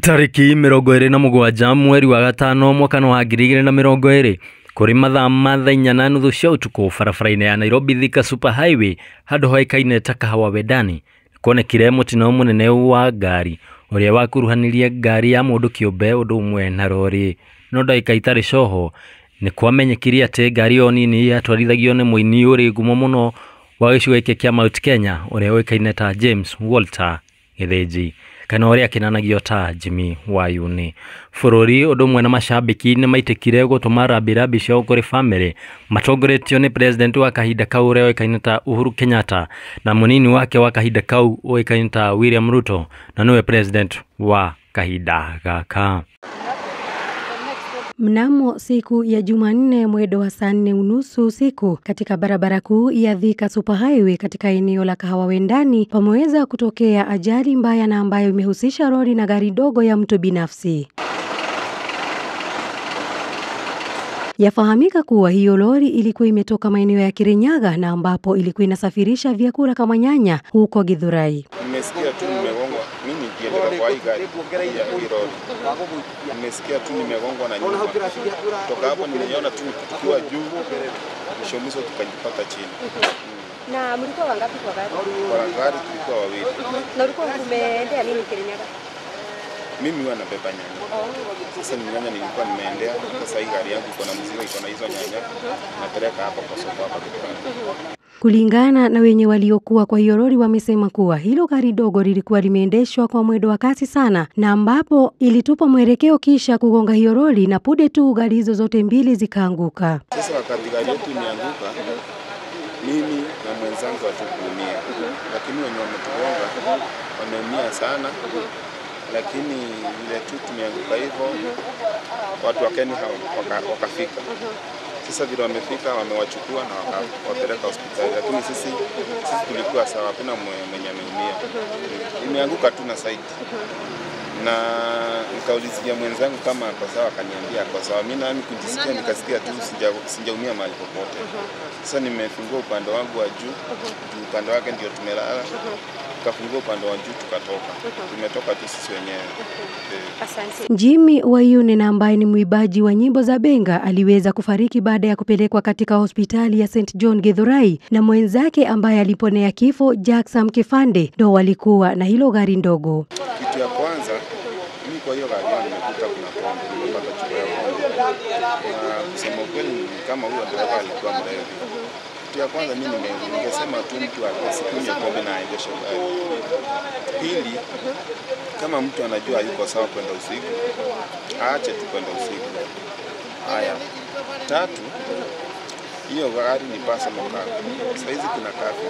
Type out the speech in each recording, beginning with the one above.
Tarĩki 27 mweri wa gatano mwaka wa 2020 kũrĩ mathaa ma thaa 4:30 cia ũtukũ barabara-inĩ ya Nairobi Thika Super Highway handũ hoĩkaine ta Kahawa Wendani kuonekire mũtino mũnene wa ngari ũrĩa wakuruhanirie ngari ya mũndũ kĩũmbe ũndũ ũmwe na rori. No ndagĩka itarĩ coho nĩ kwamenyekire atĩ ngari ĩyo nini yatwarithagio nĩ mũini ũrĩ ngumo mũno wa gĩcigo gĩkĩ kĩa Mount Kenya ũrĩa ũĩkaine ta James Walter Gĩthĩnji kana ũrĩa akenanagio ta Jimmy Wayuni. Bũrũri ũndũ ũmwe na macambĩki nĩ maitĩkire gũtũma rambirambi ciao kũrĩ bamĩrĩ matongoretio nĩ president wa kahinda kau ũrĩa ũĩkaine ta Uhuru Kenyatta na mũnini wake wa kahinda kau ũĩkaine ta William Ruto na nĩwe president wa kahinda gaka. Mnamo siku ya Jumanne mwendo wa saa 4:30 usiku katika barabara kuu ya Thika Super Highway katika eneo la Kahawa Wendani pameweza kutokea ajali mbaya na ambayo imehusisha lori na gari dogo ya mtu binafsi. Yafahamika kuwa hiyo lori ilikuwa imetoka maeneo ya Kirinyaga na ambapo ilikuwa inasafirisha vyakula kama nyanya huko Githurai. Nimesikia tu nimegongwa, mimi nikienda kwa hii gari ya lori. Nimesikia tu nimegongwa na nyuma. Kutoka hapo niliona tu tukiwa juu, mwisho mwisho tukajipata chini. Na mlikuwa wangapi kwa gari? Kwa gari tulikuwa wawili. Na ulikuwa umeendea nini Kirinyaga? Mimi huwa nabeba nyanya. Sasa ni nyanya nilikuwa nimeendea. Sasa hii gari yangu iko na mzigo, iko na hizo nyanya. Napeleka hapa kwa soko hapa Githurai. Kulingana na wenye waliokuwa kwa hiyo lori wamesema kuwa hilo gari dogo lilikuwa limeendeshwa kwa mwendo wa kasi sana na ambapo ilitupa mwelekeo kisha kugonga hiyo lori na punde tu gari hizo zote mbili zikaanguka. Sasa wakati gari yetu imeanguka, mimi na mwenzangu hatukuumia, lakini wenye wametugonga wameumia sana. Lakini vile tu tumeanguka hivyo, watu wa Kenya wakafika. Sasa vile wamefika wamewachukua na wakawapeleka hospitali, lakini sisi tulikuwa sawa, hakuna mwenye ameumia. Imeanguka tu na site. Na nikaulizia mwenzangu kama ako sawa, akaniambia ako sawa. Mimi nami kujisikia nikasikia tu sijaumia mahali popote. Sasa nimefungua upande wangu wa juu, upande wake ndio tumelala. Tukafungua upande wa juu tukatoka. Tumetoka tu sisi wenyewe. Asante. Jimmy Wayuni na ambaye ni mwimbaji wa nyimbo za benga aliweza kufariki baada ya kupelekwa katika hospitali ya St John Githurai na mwenzake ambaye aliponea kifo Jackson Kifande ndo walikuwa na hilo gari ndogo. Kitu ya kwanza mimi kwa hiyo gari nimekuta kuna pombe, nimepata chupa ya pombe. Na kusema kweli kama huyo dereva alikuwa mlevi. Kitu ya kwanza mimi ningesema tu mtu asikunywe pombe na aendeshe gari. Pili, kama mtu anajua yuko sawa kwenda usiku, aache tu kwenda usiku. Haya. Tatu, hiyo gari ni personal car. Sasa hizi kuna kafi.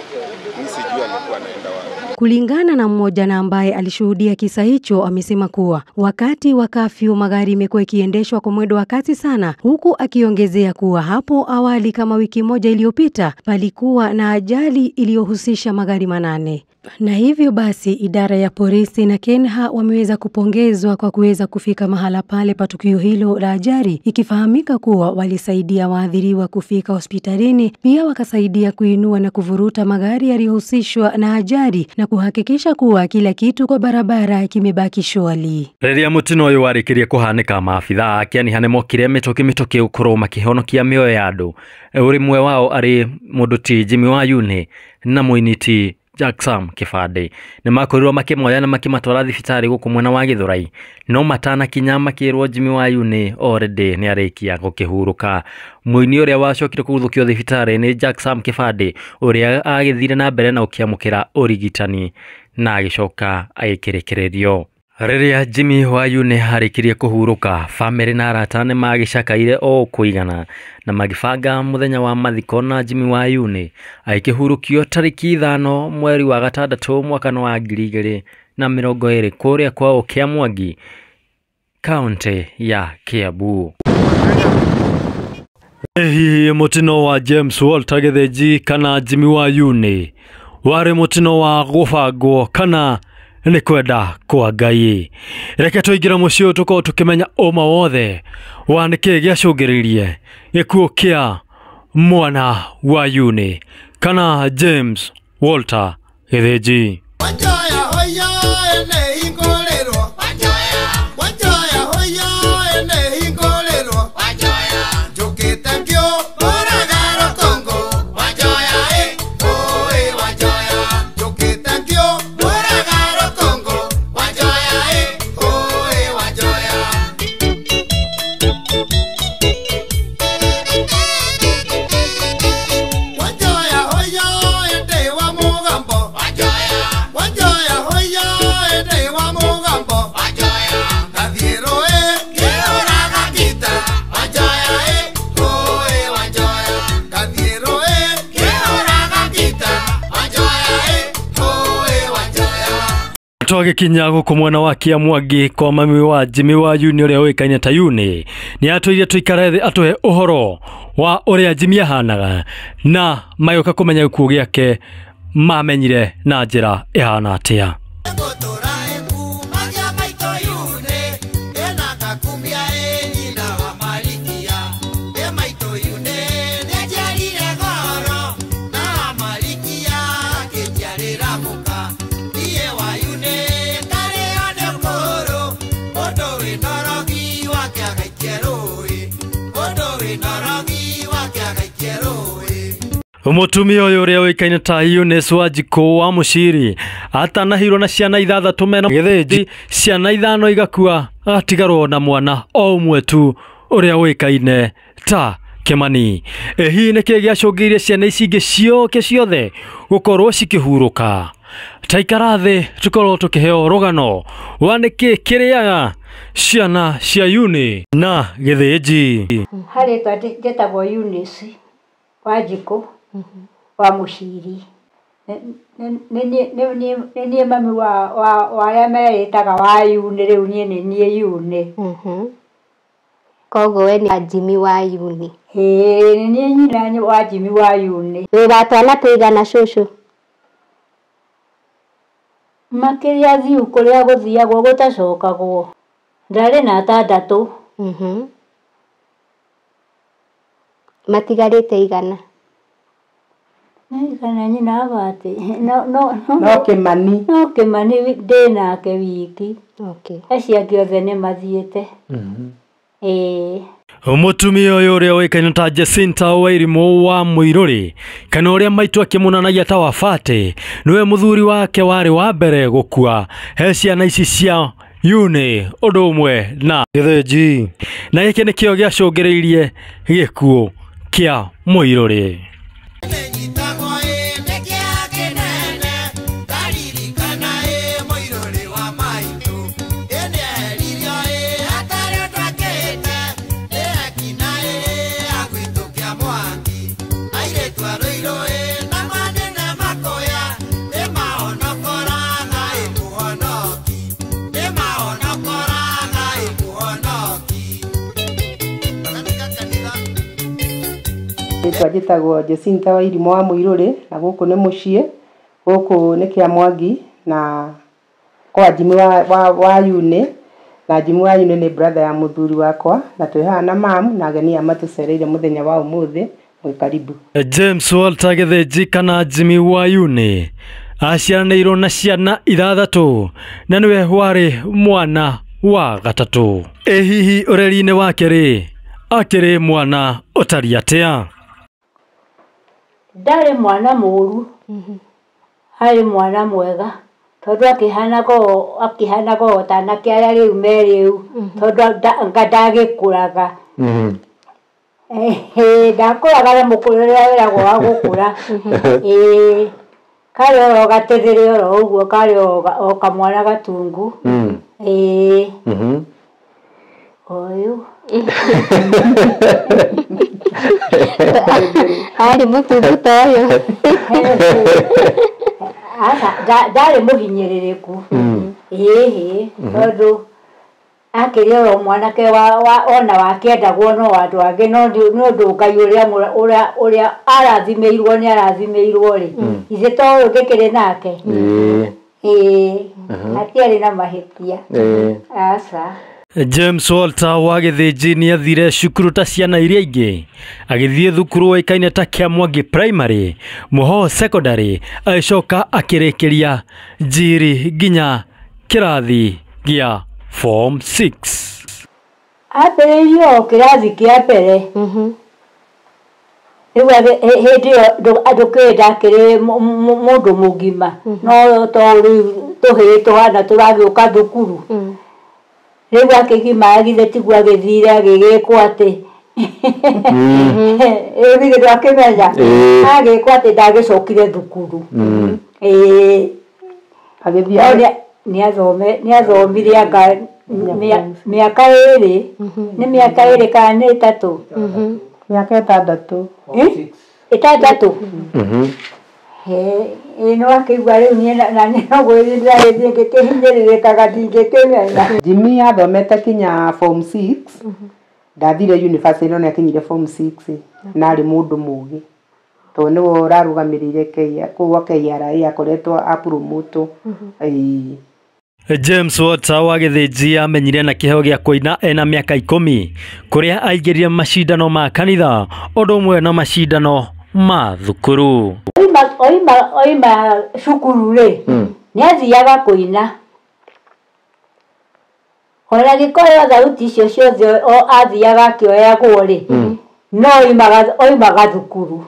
Mimi sijui alikuwa anaenda wapi. Kulingana na mmoja na ambaye alishuhudia kisa hicho amesema kuwa wakati wa kafyu magari imekuwa ikiendeshwa kwa mwendo wa kasi sana, huku akiongezea kuwa hapo awali kama wiki moja iliyopita palikuwa na ajali iliyohusisha magari 8. Na hivyo basi idara ya polisi na Kenha wameweza kupongezwa kwa kuweza kufika mahala pale pa tukio hilo la ajali, ikifahamika kuwa walisaidia waathiriwa kufika hospitalini, pia wakasaidia kuinua na kuvuruta magari yaliyohusishwa na ajali na kuhakikisha kuwa kila kitu kwa barabara kimebaki shwari. Rĩrĩa mũtino ũyũ warĩkĩrie kũhanĩka, maabithaa a kĩaniha nĩmokire mĩtũkĩ mĩtũkĩ gũkorwo makĩhonokia mĩoyo ya andũ. Ũrĩmwe wao arĩ mũndũ ti Jimmy Wayuni na mũini ti Jackson Kifande. Nĩmakorirwo makĩmoya na makĩmatwara thibitarĩ gũkũ mwena wa Githurai, no matanakinya makĩrwo Jimmy Wayuni already nĩarĩkia gũkĩhurũka. Mũini ũrĩa wacokire kũguthũkio thibitarĩ nĩ Jackson Kifande ũrĩa agĩthire na mbere na ũkĩamũkĩra ũrigitani na agĩcoka agĩkĩrekererio. Rĩrĩa Jimmy Wayuni arĩkirie kũhurũka, bamĩrĩ na arata nĩmagĩcakaire o kũigana na magĩbanga mũthenya wa mathiko na Jimmy Wayuni agĩkĩhurũkio tarĩki 5 mweri wa 6 mwaka wa 2020 kũrĩa kwao Kĩamwangi, kaunti ya Kiambu. Hihi mũtino wa James Walter Gĩthĩnji kana Jimmy Wayuni warĩ mũtino wa gũbangwo kana nĩ kwenda kwa Ngai? Reke tũingĩre mũciĩ ũyũ tũkorwo tũkĩmenya ũma wothe wa nĩkĩĩ gĩacũngĩrĩirie gĩkuũ kĩa mwana Wayuni kana James Walter Gĩthĩnji. Twagĩkinya gũkũ mwena wa Kĩamwangi kwa mami wa Jimmy wa Yuni ũrĩa ũĩkaine ta Yuni, nĩ atwĩrire tũikare thĩ atũhe ũhoro wa ũrĩa Jimmy ahanaga na magĩũka kũmenya gĩkuũ gĩake mamenyire na njĩra ĩhana atĩa. Mũtumia ũyũ ũrĩa ũĩkaine ta Eunice Wanjikũ wa Mũciri atanahirwo na ciana ithathatũ mena Gĩthĩnji, ciana ithano igakua, agatigarwo na mwana o ũmwe tu ũrĩa ũĩkaine ta Kĩmani. Hihi nĩkĩĩ gĩacũngĩrĩirie ciana ici ingĩ ciothe ciothe gũkorwo cikĩhurũka? Taikara thĩ tũkorwo tũkĩheo rũgano wa nĩkĩĩ kĩrĩaga ciana cia Yuni na Gĩthĩnji. Harĩ njĩtagwo Eunice Wanjikũ wa Mũciri. Nĩ niĩ mami wa arĩa meĩtaga wa Yuni, rĩu niĩ nĩ niĩ Yuni. Koguo we nĩ Jimmy wa Yuni. Ĩĩ, nĩ niĩ nyina wa Jimmy wa Yuni. Wĩ wa twana tũigana cũcũ? Makĩria thiu kũrĩa gũthiagwo gũtacokagwo. Ndarĩ na atandatũ. Matigarĩte igana? Kana nyina abati no Kĩmani. No Kĩmani ndĩ nake wiki. Okay. Acio angĩ othe nĩ mathiĩte. Ĩĩ. Mũtumia ũyũ ũrĩa ũĩkaine ta Jacinta Wairimũ wa Mũirũrĩ kana ũrĩa maitũ akĩmunanagia ta Wabatĩ, nĩwe mũthuri wake warĩ wa mbere gũkua he ciana ici cia Yuni ũndũ ũmwe na Gĩthĩnji, na gĩkĩ nĩkĩo gĩacũngĩrĩirie gĩkuũ kĩa Mũirũrĩ. Njĩtagwo Jacinta Wairimũ wa Mũirũrĩ na gũkũ nĩ mũciĩ, gũkũ nĩ Kĩamwangi na kwa Jimmy wa Yuni, na Jimmy wa Yuni nĩ brother ya mũthuri wakwa, na twĩ haha na mamu na ageni aya matũcereire mũthenya wa ũmũthĩ, mwĩ karibu. James Walter Gĩthĩnji kana Jimmy wa Yuni aciaranĩirwo na ciana ithathatũ na nĩwe warĩ mwana wa gatatũ. Ĩ hihi ũreri-inĩ wake rĩ, akĩrĩ mwana ũtariĩ atĩa? Ndarĩ mwana mũũru, arĩ mwana mwega, tondũ akĩhanaga o ta anake arĩa rĩu me rĩu, tondũ anga ndagĩkũraga. Ndakũraga na mũkũrĩre ũrĩa wĩragwo wa gũkũra. Ĩĩ, karĩ oro gatĩthĩrĩ oro ũguo, karĩ o kamwana gatungu. Ĩĩ. Ũyũ. Arĩ mũtungu ta ũyũ. Aca, ndarĩ mũhinyĩrĩrĩku. Ĩĩ, tondũ akĩrĩ oro mwanake ona wakĩendagwo no andũ angĩ, no nĩ ũndũ Ngai ũrĩa arathimĩirwo nĩ arathimĩirwo rĩ, ithe to ũyũ ngĩkĩrĩ nake. Ĩĩ, hatiarĩ na mahĩtia. Aca. James Walter wa Gĩthĩnji nĩ athire cukuru ta ciana iria ingĩ, agĩthiĩ thukuru ũĩkaine ta Kĩamwangi Primary, Mũhoo Secondary, agĩcoka akĩrĩkĩria Njiri nginya kĩrathi gĩa form 6. Ambĩrĩirie o kĩrathi kĩa mbere. Rĩu hĩndĩ ĩyo ndũkĩũĩ ndakĩrĩ mũndũ mũgima, no to rĩu tũhĩĩ tũhana tũragĩũka thukuru. Rĩu akĩgimara githĩ tiguo agĩthire agĩgĩkwo atĩ rĩu githĩ ndwakĩmenya agĩkwo atĩ ndagĩcokire thukuru. Ĩĩ, nĩ athomire anga mĩaka ĩrĩ, nĩ mĩaka ĩrĩ kana nĩ ĩtatũ? Mĩaka ĩtandatũ. Ĩtandatũ. Ĩĩ nĩ wakĩigua rĩu niĩ na niĩ no gwĩthiĩ ndĩragĩthiĩ ngĩkĩhinyĩrĩrĩkaga ndingĩkĩmenya. Jimmy athomete kinya form 6, ndathire university no nĩakinyire form 6 na arĩ mũndũ mũgĩ tondũ nĩwe ũrarũgamĩrĩire kũu gwa KRA akoretwo apromotwo. Ĩĩ. James Walter wa Gĩthĩnji amenyire na kĩheo gĩa kũina ena mĩaka 10 kũrĩa aingĩrire macindano ma kanitha ũndũ ũmwe na macindano ma thukuru. Oima cukuru rĩ, nĩ athiaga kũina. Ona gĩkorwo thauti icio ciothe athiaga akĩoyagwo rĩ, no oimaga thukuru.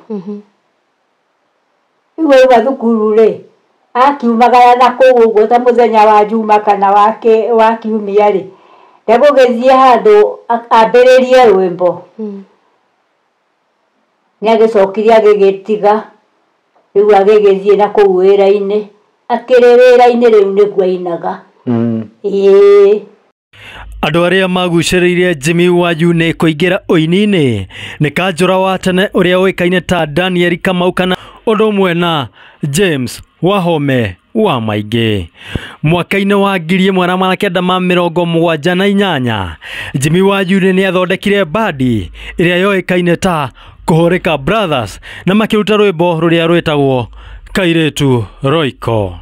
Rĩu oima thukuru rĩ, akiumagara na kũu ũguo ta mũthenya wa Juma kana wa kiumia rĩ, ndegũgĩthiĩ handũ ambĩrĩrie rwĩmbo. Nĩ agĩcokire agĩgĩtiga, rĩu agĩgĩthiĩ na kũu wĩra-inĩ, akĩrĩ wĩra-inĩ rĩu nĩguo ainaga. Ĩĩ. Andũ arĩa magucĩrĩirie Jimmy Wayune kũingĩra ũini-inĩ nĩ kanjũra wa tene ũrĩa ũĩkaine ta Daniel Kamau kana ũndũ ũmwe na James Wahome wa Maingĩ. Mwaka-inĩ wa 1978 Jimmy Wayune nĩ athondekire bandi ĩrĩa yoĩkaine ta Kũhũrĩka Brothers na makĩruta rwĩmbo rũrĩa rwĩtagwo Kairĩtu Roiko.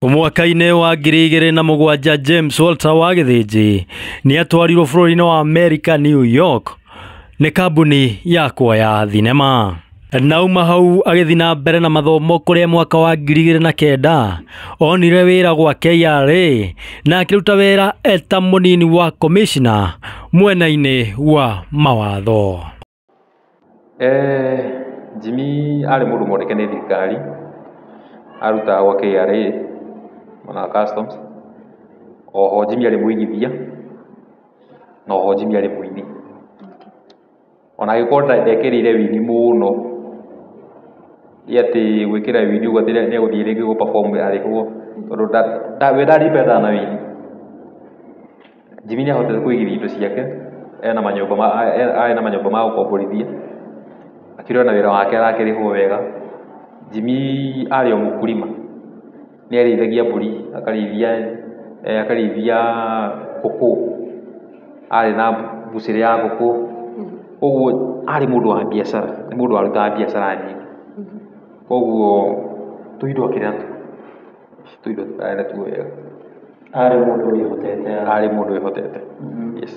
Mwaka-inĩ wa 2007 James Walter wa Gĩthĩnji nĩ atwarirwo bũrũri-inĩ wa Amerika New York nĩ kambuni ya kuoya thinema. Nauma hau agĩthiĩ na mbere na mathomo kũrĩa mwaka wa 2009 onire wĩra gwa KRA na akĩruta wĩra eta mũnini wa commissioner mwena-inĩ wa mawatho. Jimmy arĩ mũndũ mwandĩke nĩ thirikari, arutaga gwa KRA na customs. Oho Jimmy arĩ mũigithia na oho Jimmy arĩ mũini. Ona angĩkorwo ndekĩrĩire wini mũno, ti atĩ gwĩkĩra wini ũguo atĩ nĩegũthiĩ rĩngĩ gũ perform arĩhwo, tondũ we ndarĩ na wini. Jimmy nĩahotete kũigithia indo ciake, ena manyũmba ma gũkomborithia, akĩrĩ ona wĩra wake arakĩrĩhwo wega. Jimmy arĩ o mũkulima, nĩ arĩithagia mbũri, akarĩithia ngũkũ, arĩ na mbucĩrĩ ya ngũkũ, koguo arĩ mũndũ wa biacara, nĩ mũndũ warutaga biacara nyingĩ. Koguo tũindo akĩrĩ natuo, tũindo arĩ natuo wega. Arĩ mũndũ wĩhotete. Arĩ mũndũ wĩhotete. Yes.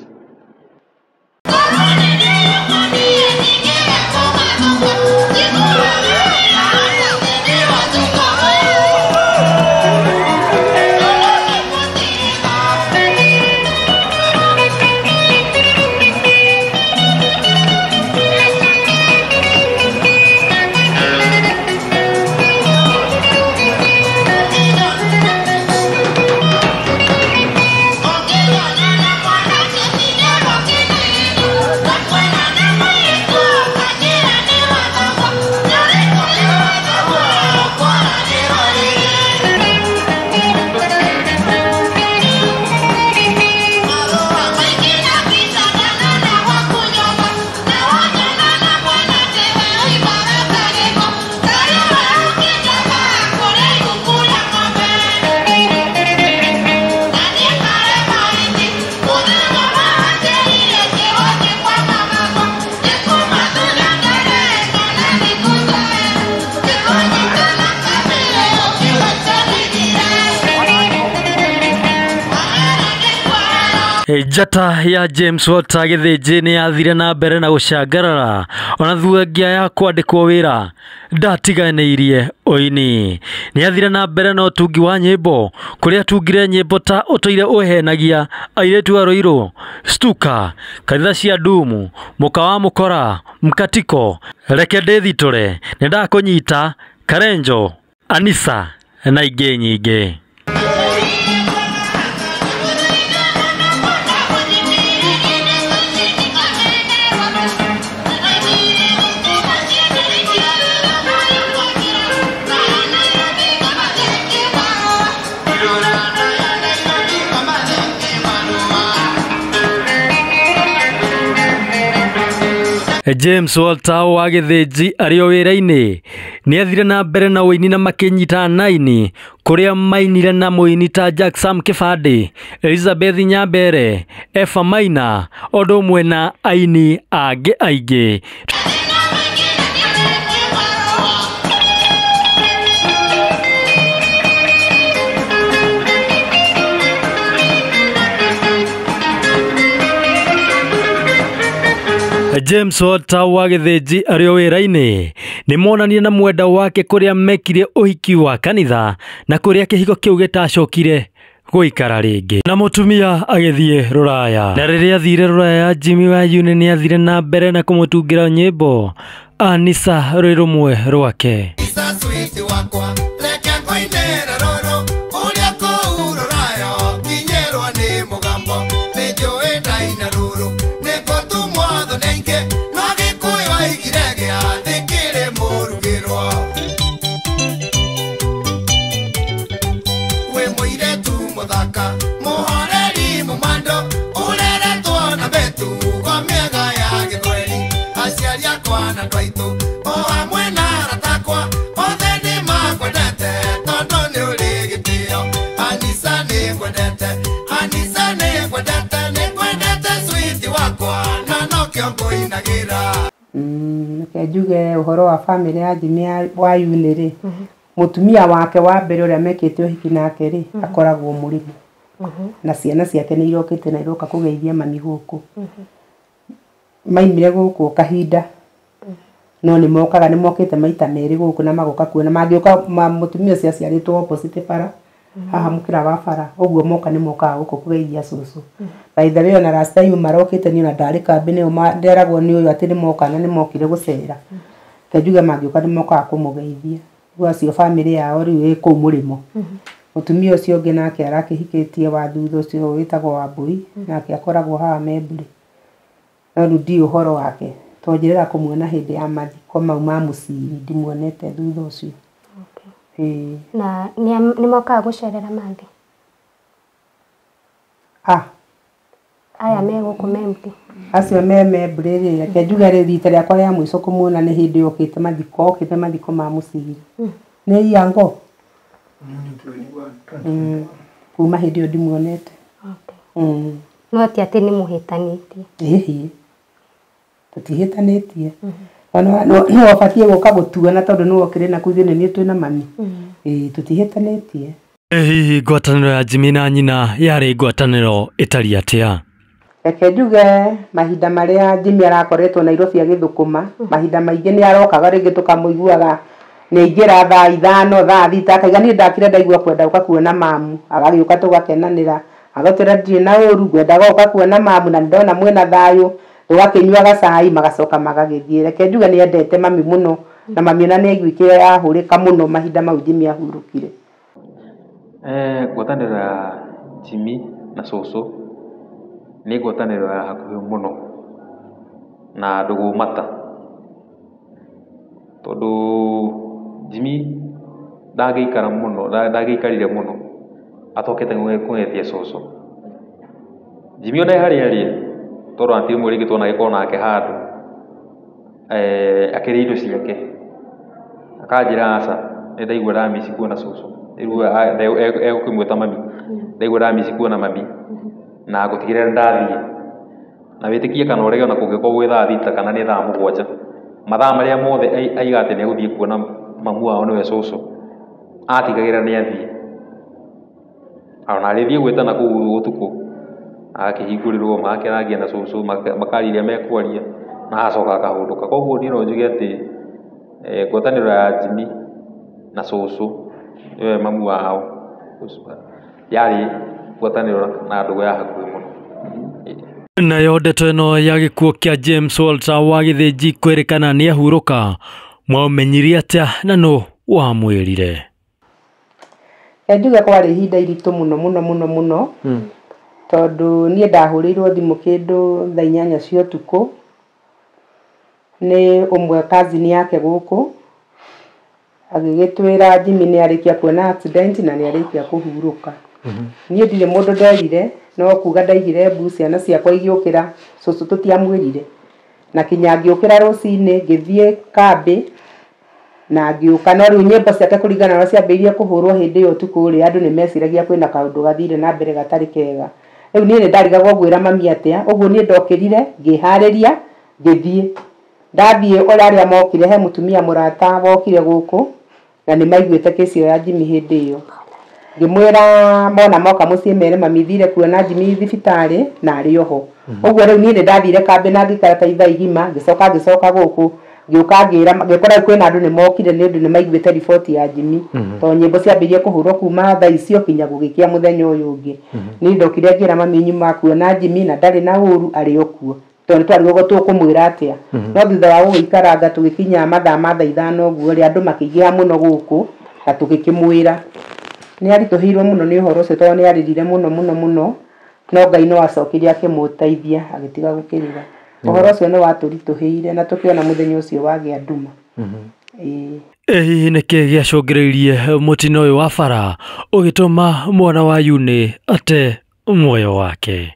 Njata ya James Walter Gĩthĩnji nĩ yathire na mbere na gũcangarara ona thuthagia ya kwandĩkwo wĩra ndatiganĩirie ũini. Nĩ athire na mbere na ũtungi wa nyĩmbo kũrĩa atungire nyĩmbo ta ũtũire ũhenagia airĩtu a Ruiru, Stuka, Kanitha cia Ndumu, Mũka wa Mũkora, Mkatiko, Reke ndĩthitũre, Nĩndakũnyita, Karenjo, Anisa na ingĩ nyingĩ. James Walter wa Gĩthĩnji arĩ o wĩra-inĩ nĩathire na mbere na ũini na makĩnyita naini kũrĩa mainire na mũini ta Jack Sam Kĩbandĩ, Elizabeth Nyambere, Eva Maina ũndũ ũmwe na aini angĩ aingĩ. James Walter wa Gĩthĩnji arĩ o wĩra-inĩ nĩmonanie na mwenda wake kũrĩa mekire ũhiki wa kanitha na kũrĩa kĩhiko kĩu gĩtacokire gũikara rĩngĩ na mũtumia agĩthiĩ rũraya. Na rĩrĩa athire rũraya, Jimmy Wayune nĩathire na mbere na kũmũtungĩra nyĩmbo Anisa rwĩ rũmwe rwake. Reke njuge ũhoro wa bamĩrĩ ya Jimmy Wayune rĩ, mũtumia wake wa mbere ũrĩa mekĩte ũhiki nake rĩ, akoragwo mũrĩmi na ciana ciake nĩ irokĩte na iroka kũgeithia mami gũkũ. Maimire gũkũ kahinda no nĩ mokaga, nĩ mokĩte maita merĩ gũkũ na magoka kuona mangĩũka. Mũtumia ũcio aciarĩtwo opposite bara haha mũkĩra wa bara, ũguo moka nĩ mokaga gũkũ kũgeithia cũcũ. By the way, ona last time marokĩte niĩ ona ndarĩ kambĩ nĩo nderagwo nĩ ũyũ atĩ nĩ moka na nĩ mokire gũcera. Reke njuge mangĩũka nĩ mokaga kũmũgeithia. Rĩu acio bamĩrĩ yao rĩu ĩ kũu mũrĩmo. Mũtumia ũcio ũngĩ nake arakĩhikĩtie wa thutha ũcio wĩtagwo Wambui, nake akoragwo haha Membũrĩ. No rĩu ndiũĩ ũhoro wake, to njĩrĩga kũmuona hĩndĩ ya mathiko mau ma mũciĩ, ndimuonete thutha ũcio. Na nĩ mokaga gũcerera mathi? Aya me gũkũ Membũrĩ. Acio me Membũrĩ rĩ, reke njuge rĩ, rita rĩakwa rĩa mũico kũmuona nĩ hĩndĩ okĩte mathiko, okĩte mathiko ma mũciĩ. Nĩ Iango? Kuma hĩndĩ ĩyo ndimuonete. No ti atĩ nĩ mũhĩtanĩtie? Ĩhĩ, tũtihĩtanĩtie. Nĩwe ũbatiĩ gũka gũtuona tondũ nĩwe ũkĩrĩ na kũu thĩinĩ, niĩ twĩna mami. Ĩĩ, tũtihĩtanĩtie. Hihi ngwatanĩro ya Jimmy na nyina yarĩ ngwatanĩro ĩtariĩ atĩa? Reke njuge mahinda marĩa Jimmy arakoretwo Nairobi agĩthũkũma, mahinda maingĩ nĩ arokaga rĩngĩ tũkamũiguaga nĩ aingĩra thaa 5 thaa 6 akaiga niĩ ndakire ndaigua kwenda gũka kuona mamu, agagĩũka tũgakenanĩra, agatwĩra ndirĩ na ũru, ngwendaga gũka kuona mamu na nĩndona mwĩna thayũ, tũgakĩnyua gacai magacoka magagĩthiĩ. Reke njuge nĩ endete mami mũno na mami ona nĩ aiguĩkire yahũrĩka mũno mahinda mau Jimmy ahurũkire. Ngwatanĩro ya Jimmy na cũcũ nĩ ngwatanĩro ya hakuhĩ mũno na ndũgũ mata, tondũ Jimmy ndangĩikara mũno, ndangĩikarire mũno atokete kũgeithia cũcũ. Jimmy ona harĩa arĩ, tondũ anti rĩmwe rĩngĩ tuona agĩkorwo nake handũ akĩrĩa indo ciake, akanjĩra aca nĩ ndaigua ndamici kuona cũcũ, rĩu egũkĩmwĩta mami, ndaigua ndamici kuona mami na ngũtigĩrĩra nĩ ndathiĩ. Na wĩtĩkie kana ũrege, ona kũngĩkorwo gwĩ thaa 6 kana nĩ thaa 7, mathaa marĩa mothe aiga atĩ nĩ egũthiĩ kuona mamu wao nĩwe cũcũ, atigagĩrĩra nĩ athiĩ. Ona arĩthiĩ gwĩtana kũu ũtukũ, agakĩhingũrĩrwo, magakĩarangia na cũcũ, makaria ũrĩa mekwaria na agacoka akahũndũka. Koguo niĩ no njuge atĩ ngwatanĩro ya Jimmy na cũcũ nĩwe mamu wao yarĩ ngwatanĩro na ndũgũ ya hakuhĩ mũno. Nayo ndeto ĩno ya gĩkuũ kĩa James Walter wa Gĩthĩnji kwĩrĩkana nĩ ahurũka, mwamenyire atĩa na nũ wamwĩrire? Njuge kwarĩ ihinda iritũ mũno mũno mũno mũno tondũ niĩ ndahũrĩirwo thimũ kĩndũ thaa 8 cia ũtukũ nĩ ũmwe cousin yake gũkũ agĩgĩtwĩra Jimmy nĩ arĩkia kuona accident na nĩ arĩkia kũhurũka. Niĩ ndirĩ mũndũ nderire no kuga ndaigire mbu ciana ciakwa igĩũkĩra cũcũ tũtiamwĩrire na kinya ngĩũkĩra rũcinĩ ngĩthiĩ kambĩ na ngĩũka no rĩu nyĩmbo ciake kũringana na ũrĩa ciambĩrĩirie kũhũrwo hĩndĩ ĩyo ũtukũ rĩ andũ nĩ meciragia kwĩna kaũndũ gathire na mbere gatarĩ kega. Rĩu niĩ nĩ ndarigagwo ngwĩra mami atĩa ũguo niĩ ndokĩrire ngĩharĩria ngĩthiĩ ndathiĩ ũrĩa arĩa mokire he mũtumia mũrata wokire gũkũ na nĩ maiguĩte kĩci ĩyo ya Jimmy hĩndĩ ĩyo ngĩmwĩra mona moka mũciĩ mere mami thire kuona Jimmy thibitarĩ na arĩ oho. Ũguo rĩu niĩ nĩ ndathire kambĩ na ngĩikara ta ithaa igima ngĩcoka ngĩcoka gũkũ ngĩũka ngĩra ngĩkora kwĩna andũ nĩ mokire nĩ ũndũ nĩ maiguĩte riboti ya Jimmy tondũ nyĩmbo ciambĩrĩirie kũhũrwo kuma thaa icio kinya gũgĩkĩa mũthenya ũyũ ũngĩ. Niĩ ndokire ngĩra mami nyuma kuona Jimmy na ndarĩ na ũru arĩ o kuo tondũ twarigagwo tũkũmwĩra atĩa. No thutha wa gũgĩikaranga tũgĩkinya mathaa ma thaa 5 ũguo rĩ andũ makĩingĩha mũno gũkũ na tũgĩkĩmwĩra. Nĩ aritũhĩirwo mũno nĩ ũhoro ũcio tondũ nĩ arĩrire mũno mũno mũno no Ngai no acokire akĩmũteithia agĩtiga gũkĩrĩra. Ũhoro ũcio nĩ watũritũhĩire na tũkĩona mũthenya ũcio wagĩa nduma. Ĩ hihi nĩkĩ gĩacũngĩrĩirie mũtino ũyũ wa bara ũgĩtũma mwana wa Yuni ate muoyo wake?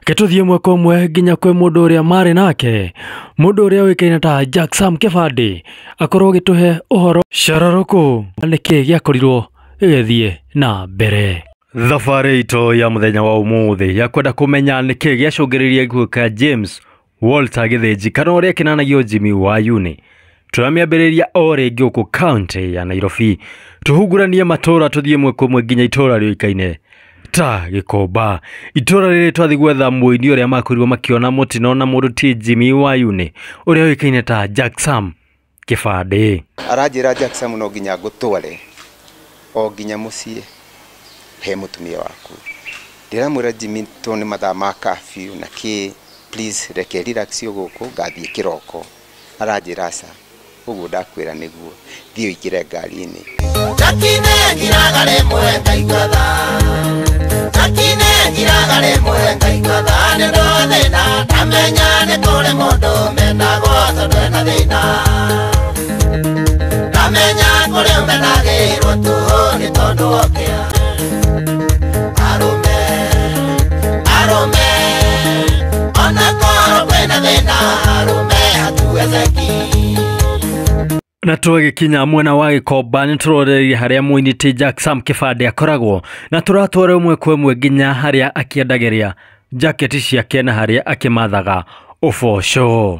Reke tũthiĩ ĩmwe kwa ĩmwe nginya kwĩ mũndũ ũrĩa marĩ nake, mũndũ ũrĩa ũĩkaine ta Jack Sam Kĩbandĩ akorwo agĩtũhe ũhoro cararũkũ nĩkĩ gĩakorirwo gĩgĩthiĩ na mbere. Thabarĩ itũ ya mũthenya wa ũmũthĩ ya kwenda kũmenya nĩkĩ gĩacũngĩrĩirie gĩkuũ kĩa James Walter Gĩthĩnji kana ũrĩa kĩnanagio Jimmy wa Yuni. Tũramĩambĩrĩria o rĩngĩ gũkũ kaunti ya Nairobi tũhunguranie matũra tũthiĩ ĩmwe kwa ĩmwe nginya itũra rĩũĩkaine ta Gĩkomba itũra rĩrĩ twathiĩ gwetha mũini ũrĩa makorirwo makĩona mũtino na mũndũ ti Jimmy wa Yuni ũrĩa ũĩkaine ta Jack Sam Kĩbandĩ. Aranjĩra Jack Sam no nginya ngũtware o nginya mũciĩ he mũtumia waku. Ndĩramwĩra Jimmy to nĩ mathaa ma curfew na kĩ please reke relax gũkũ ngathiĩ kĩroko. Aranjĩra aca ũguo ndakwĩra nĩguo thiĩ ũingĩre ngari-inĩ. Na twagĩkinya mwena wa Gĩkomba nĩ tũrorereirie harĩa mũini ti Jack Sam Kĩbandĩ akoragwo na tũratwara ĩmwe kwa ĩmwe nginya harĩa akĩendagĩria jaketi ciake na harĩa akĩmathaga ũboco.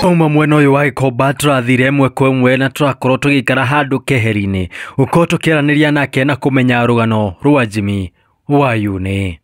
Uma mwena ũyũ wa Gĩkomba tũrathire ĩmwe kwa ĩmwe na tũrakorwo tũgĩikara handũ keheri-inĩ gũkorwo tũkĩaranĩria nake na kũmenya rũgano rwa Jimmy wa Yuni.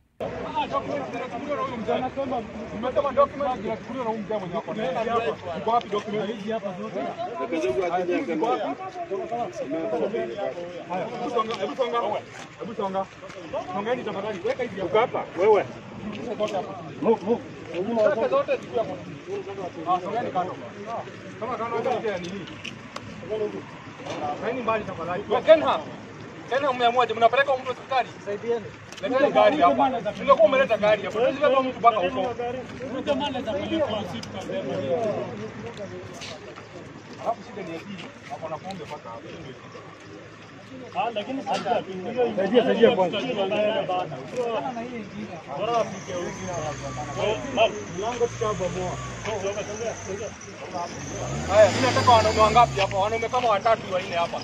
Haya, mimi nataka wanaume wangapi hapa? Wanaume kama watatu wanne hapa.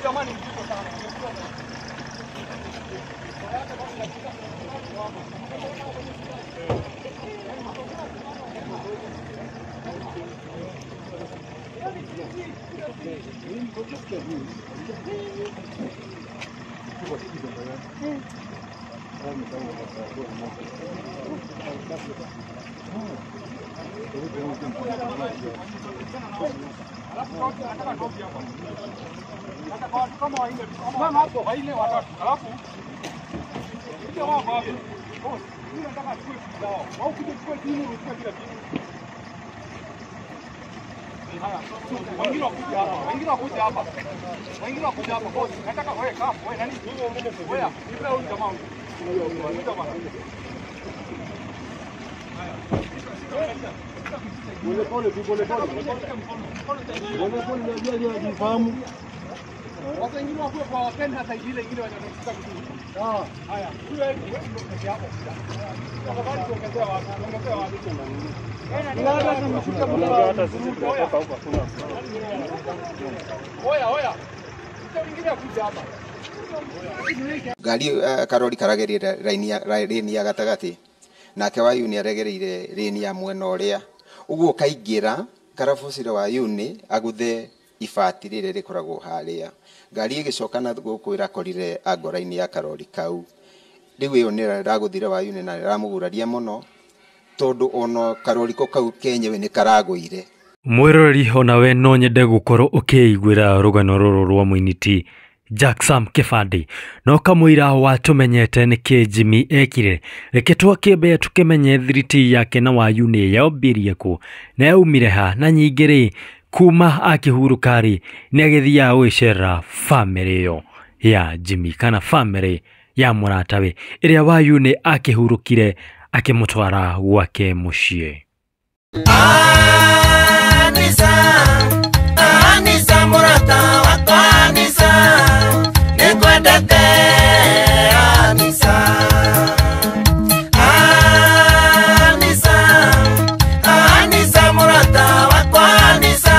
Jamani mzito sana. Ngari karori karagereire raini ya gatagati nake Wayuni aregereire rĩni ya mwena ũrĩa ũguo kaingĩra karabũcire Wayuni aguthe ibati rĩrĩa rĩkoragwo harĩa ngari ĩgĩcoka na gũkũ ĩrakorire angora-inĩ ya karori kau rĩu ĩyo nĩ ĩragũthire Wayuni na ĩramũguraria mũno tondũ ona karori ko kau kenyewe nĩ karagũire. Mwĩroreri onawe no nyende gũkorwo ũkĩiguĩra rũgano rũrũ rwa mũini ti Jack Sam Kĩbandĩ no kamũira watũmenyete nĩkĩ Jimmy ekire reke twakĩmbe tũkĩmenye thiriti yake na Wayuni yambirie kũ na yaumire ha na nyingĩ rĩ kuma akĩhurũka rĩ nĩ agĩthiaga gũgĩcerera bamĩrĩ ĩyo ya Jimmy kana bamĩrĩ ya mũratawe ĩrĩa Wayuni akĩhurũkire akĩmũtwara gwake mũciĩ. Anisa, Anisa murata wakwa Anisa, nĩngwendete Anisa. Anisa, Anisa murata wakwa Anisa,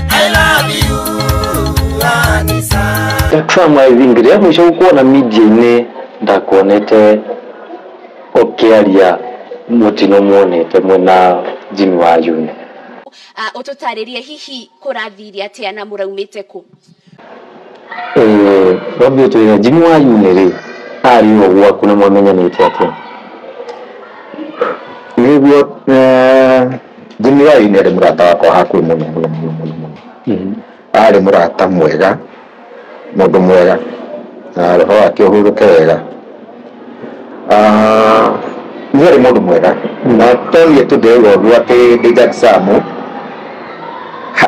I love you Anisa. Jack Sam, I think rĩrĩa mũico gũkuona media-inĩ ndakuonete ũkĩaria mũtino muonete mwena Jimmy Wayuni. Ũtũtarĩrie hihi kũrathire atĩa na mũraumĩte kũ? Wambie twĩre Jimmy Wayuni rĩ arĩ o gwaku na mwamenyanĩte atĩa? Nĩguo Jimmy Wayuni arĩ mũrata wakwa hakuhĩ mũno mũno mũno mũno mũno. Arĩ mũrata mwega, mũndũ mwega na roho wake ũhurũke wega. Nĩ arĩ mũndũ mwega na tonie tũndĩrwo ũguo atĩ ndĩ Jack Sam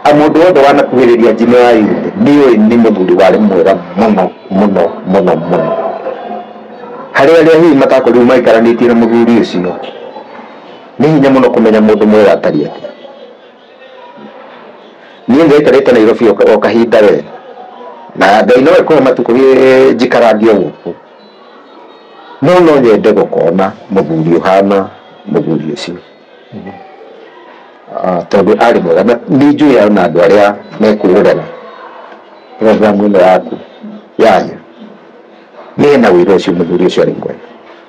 mũndũ wothe wanakuhĩrĩria Jimmy Wayuni nĩũĩ nĩ mũthuri warĩ mwega mũno mũno mũno mũno. Harĩ arĩa hihi matakorirwo maikaranĩtie na mũthuri ũcio nĩ hinya mũno kũmenya mũndũ mwega atariĩ atĩa. Niĩ ndaikarĩte Nairobi o kahinda we na Ngai no ekũhe matukũ njikarangie gũkũ no no nyende gũkona mũthuri ũhana mũthuri ũcio tondũ arĩ mwega na nĩ njũĩ ona andũ arĩa mekwĩrorera programu ĩno yaku yanyu mena wĩra ũcio mũthuri ũcio arĩ mwega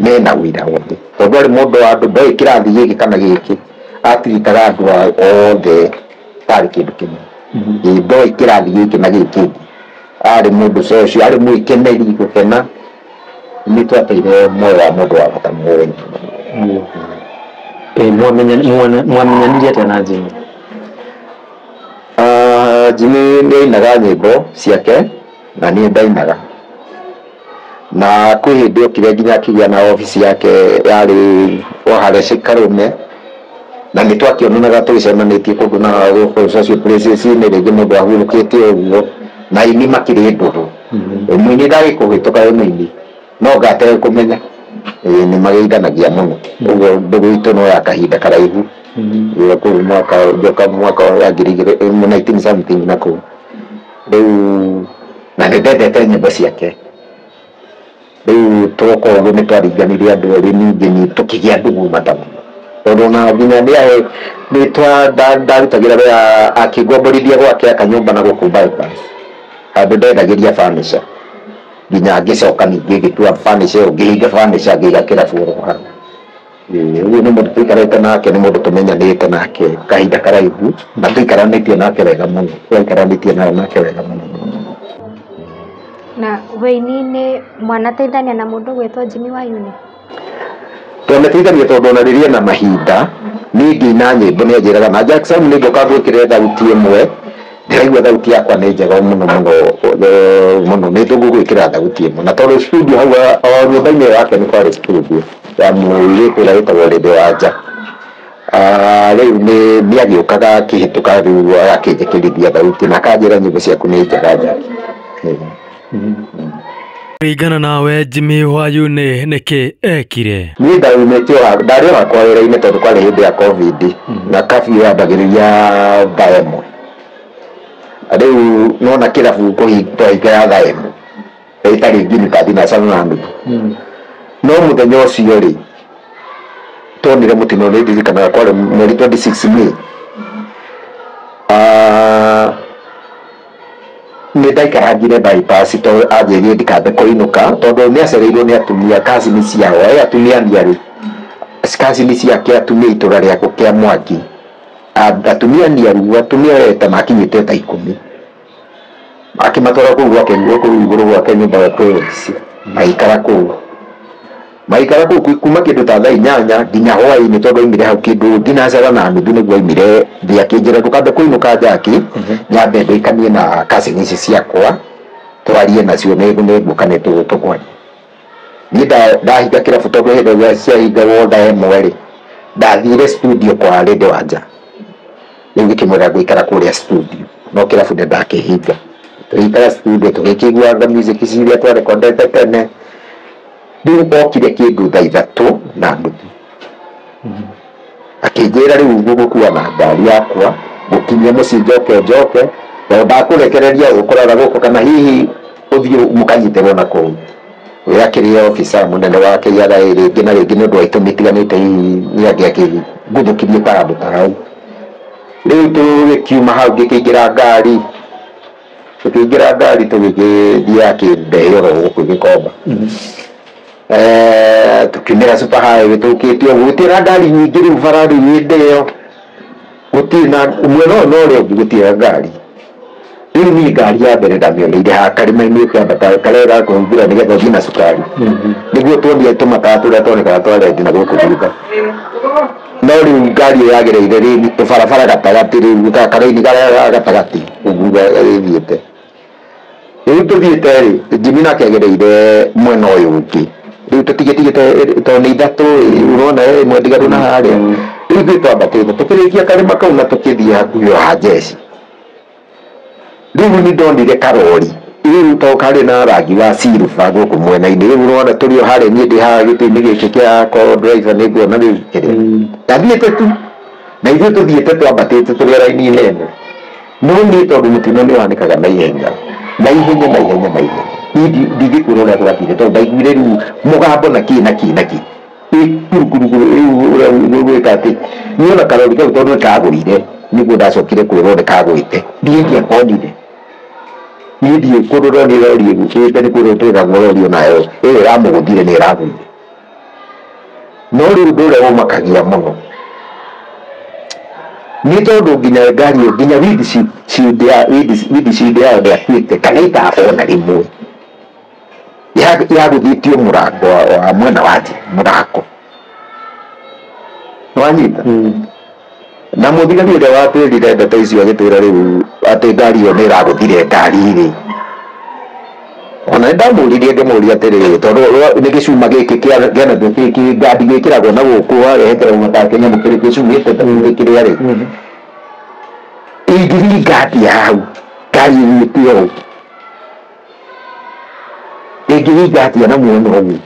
mena wĩra wothe tondũ arĩ mũndũ wa andũ ndoĩ kĩrathi gĩkĩ kana gĩkĩ atiritaga andũ othe tarĩ kĩndũ kĩmwe ndoĩ kĩrathi gĩkĩ na gĩkĩ arĩ mũndũ ũcio arĩ mwĩkeneri gũkena nĩ twateire muoyo wa mũndũ wa bata mũno. Mwamenyanire atĩa na Jimmy? Jimmy nĩ ainaga nyĩmbo ciake na niĩ ndainaga na kwĩ hĩndĩ okire nginya akĩgĩa na obici yake yarĩ o harĩa Karũme na nĩ twakĩonanaga tũgĩcemanĩtie kũndũ na gũkũ social places-inĩ rĩngĩ mũndũ ahurũkĩte ũguo na aini makĩrĩ ndũgũ mũini ndagĩkũhĩtũka wĩ mũini no ngate kũmenya nĩ mageithanagia mũno ũguo ndũgũ itũ no ya kahinda karaihu kũu mwaka njoka mwaka wa 19 something na kũu rĩu na nĩ ndendete nyĩmbo ciake rĩu twoka ũguo nĩ twaringanirie andũ erĩ ningĩ tũkĩgĩa ndũgũ mata mũno tondũ ona nginya nĩ ndarutagĩra wĩra akĩngomborithia gwake akanyũmba na gũkũ bypass handũ ndendagĩria furniture nginya ngĩcoka ningĩ ngĩtua furniture ĩyo ngĩhinga furniture ngĩiga kĩrabu oro hau. Ũguo nĩ mũndũ tũikarĩte nake nĩ mũndũ tũmenyanĩte nake kahinda karaihu na tũikaranĩtie nake wega mũno twaikaranĩtie nake wega mũno. Na wĩini-inĩ mwanateithania na mũndũ gwĩtwo Jimmy Wayuni? Twameteithania tondũ ona rĩrĩa na mahinda niĩ ngĩina nyĩmbo nĩ anjĩraga na Jackson nĩ ngũka ngwĩkĩre thauti ĩmwe, ndĩraigua thauti yakwa nĩ njega mũno mũno mũno, nĩ tũgũgwĩkĩra thauti ĩmwe. Na tondũ studio hau o nyũmba-inĩ yake nĩ kwarĩ studio ya mũirĩtu ũrĩa wĩtagwo Lady Wanja. Rĩu nĩ agĩũkaga akĩhĩtũka rĩu agakĩnjĩkĩrithia thauti na akanjĩra nyĩmbo ciaku nĩ njega Jackie. Kũringana nawe Jimmy Wayune nĩkĩ ekire? Niĩ ndaumĩte ndarĩ o hakwa wĩra-inĩ tondũ kwarĩ hĩndĩ ya COVID na curfew yambagĩrĩria thaa 1. Rĩu nona kĩrabu twahingaga thaa 1 ĩtarĩ nginya ta thinacara na nuthu. No mũthenya ũcio rĩ tuonire mũtino nĩ ndirikanaga kwarĩ mweri 26 May. Nĩ ndaikarangire bypass tondũ anjĩrire ndikambe kũinũka tondũ nĩ acereirwo nĩ atumia kazini ciao, atumia niaru kazini ciake atumia itũra rĩakwa kĩa Mwangi, atumia niaru atumia ta makinyĩte ta 10 akĩmatwara kũu gwake kũu igũrũ gwake nyũmba kwĩ ofici magĩikara kũu maikara kũu kuma kĩndũ ta thaa 8 nginya hwaĩ-inĩ tondũ aimire hau kĩndũ thinacara na nuthu nĩguo aimire thĩ akĩnjĩra ndũkambe kũinũka Jackie, nyambe ndĩkanie na cousin ici ciakwa twarie nacio nĩ ngũka nĩ tũkwaria. Niĩ ndahinga kĩrabu tondũ hĩndĩ ĩrĩa ciahingagwo thaa 1 rĩ ndathire studio kwa Lady Wanja, rĩu ngĩkĩmwĩra ngũikara kũrĩa studio no kĩrabu nĩ ndakĩhinga. Tũgĩikara studio tũgĩkĩiguaga music ici iria twarekondete tene. Rĩu okire kĩndũ thaa 3 na nuthu akĩnjĩra rĩu ngũgũkua na ngari yakwa gũkinyia mũciĩ njoke njoke tondũ ndakũrekereria ũkũrara gũkũ kana hihi ũthiĩ mũkanyitĩrwo na kũu. We akĩrĩ officer mũnene wa KRA rĩngĩ na rĩngĩ nĩ ũndũ wa itũmi itiganĩte hihi nĩ angĩakĩguthũkirie ta handũ ta hau. Rĩu tũgĩkiuma hau ngĩkĩingĩra ngari, tũkĩingĩra ngari tũgĩgĩthiĩ akĩndehe oro gũkũ Gĩkomba. Tukiumĩra super highway tũkĩte ũguo gũtirĩ na ngari nyingĩ rĩu bara rĩu hĩndĩ ĩyo gũtirĩ na mwena ũyũ na ũrĩa ũngĩ gũtirĩ na ngari. Rĩu niĩ ngari ya mbere ndamĩoneire haha karĩma-inĩ kĩambata karĩa ga kũhumbĩra nĩgetha ũthiĩ na cukari nĩguo tuonire tũmatawa tũrĩa tuonekaga twa rendi na gũkũ thutha. No rĩu ngari ĩyo yagereire rĩu tũbarabara gatagatĩ rĩu karaini karĩa ga gatagatĩ ũguo ĩthiĩte. Rĩu tũthiĩte rĩ Jimmy nake agereire mwena ũyũ ũngĩ rĩu tũtigĩtigĩte tondũ nĩ 3 ũrona ĩmwe ndigaru na harĩa. Rĩu ithuĩ twambatĩte tũkĩrĩkia karĩma kau na tũkĩthiĩ hakuhĩ o ha jeshi. Rĩu nĩ ndonire karori rĩu to karĩ na rangi wa silver gũkũ mwena-inĩ rĩu ũrona tũrĩ o harĩa niĩ ndĩ haha gĩtĩ-inĩ gĩkĩ kĩa co driver nĩ nguona rĩu kĩrĩa ndathiĩte tu na ithuĩ tũthiĩte twambatĩte tũrĩ o raini-inĩ ĩno. No niĩ tondũ mũtino nĩ ũhanĩkaga na ihenya na ihenya na ihenya na ihenya niĩ ndingĩkwĩra ũrĩa gwathire tondũ ndaiguire rĩu mũgambo na kĩ na kĩ na kĩ kurukuru rĩu ũrĩa gwĩka atĩ niĩ ona karori kau tondũ nĩkagũrire nĩguo ndacokire kwĩrwo nĩkagwĩte niĩ ndiakonire. Niĩ ndiĩ kũndũ ndonire rori ĩgũkĩte nĩ kwĩrwo twĩragwo rori onayo ĩyo ĩramũgũthire nĩ ĩragũire. No rĩu ũndũ ũrĩa ũmakagia mũno nĩ tondũ nginya ngari ĩyo nginya windshield yayo ndĩakuĩte kana ĩtabwo na rĩmwe yagũthĩtio mũrango wa mwena wa nja mũrango nĩwanyita. Na mũthigari ũrĩa watwĩrire ndeto icio agĩtwĩra rĩu atĩ ngari ĩyo nĩ ĩragũthire ngari rĩ ona nĩ ndamũririe ngĩmũria atĩrĩrĩ tondũ nĩ gĩcuma gĩkĩ kĩa nakĩo ngandi gĩkĩragwo na gũkũ warehe matake nyamũ kĩrĩ gĩcumĩte ta kĩrĩa rĩ ingĩringa atĩa hau ngari ĩgwĩte ũũ ĩngĩringa atĩa na mwena ũguo.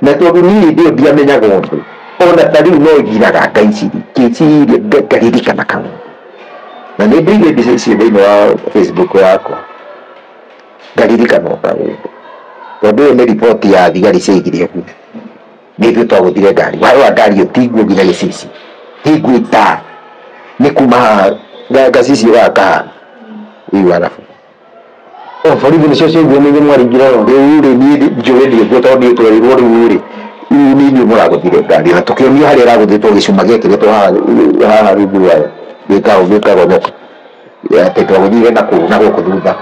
Na tondũ niĩ hĩndĩ ĩyo ndiamenyaga ũndũ ona ta rĩu no ngiraga ngaiciria ngĩciria ngaririkana kaũndũ na nĩ ndĩire mbica icio thĩinĩ wa Facebook yakwa ngaririkana o kaũndũ tondũ ĩyo nĩ riboti ya thigari ciaigire ũguo nĩ ithuĩ twagũthire ngari warora ngari ĩyo tiguo nginya gĩcicio tiguo ita nĩ kuma haha gacicio gaka kahana rĩu arabu O borithi nĩcio ciaiguo nĩ inyuĩ mwaringire rori. Rĩu rĩ niĩ njũĩ nĩguo tondũ niĩ twerirwo rĩu rĩ rĩu nĩ inyuĩ mũragũthire ngari na tũkĩonio harĩa ĩragũthĩtwo gĩcuma gĩekĩrĩtwo haha rungu rwayo gĩkagonyoka atĩ twagũthire na kũu na gũkũ thutha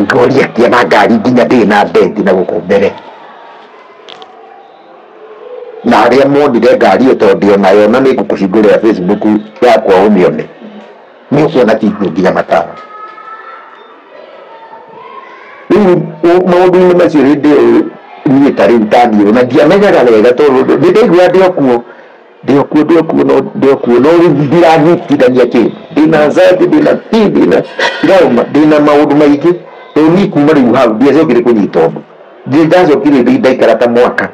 ngoria atĩa na ngari nginya ndĩrĩ na ndenti na gũkũ mbere. Na arĩa monire ngari ĩyo tondũ onayo na nĩ ngũkũhingũrĩra Facebook yakwa ũmĩone, nĩ ũkuona ti nginya matawa. Rĩu maũndũ-inĩ macio hĩndĩ ĩyo niĩ ta rĩu taniĩ na ndiamenyaga wega tondũ nĩ ndaiguaga ndĩ o kuo no rĩu ndiranyitithania kĩndũ, ndĩna anxiety, ndĩna T, ndĩna trauma, ndĩna maũndũ maingĩ, tondũ niĩ kuma rĩu hau ndiacokire kũnyita ũndũ. Ndirĩ ndacokire ndaikara ta mwaka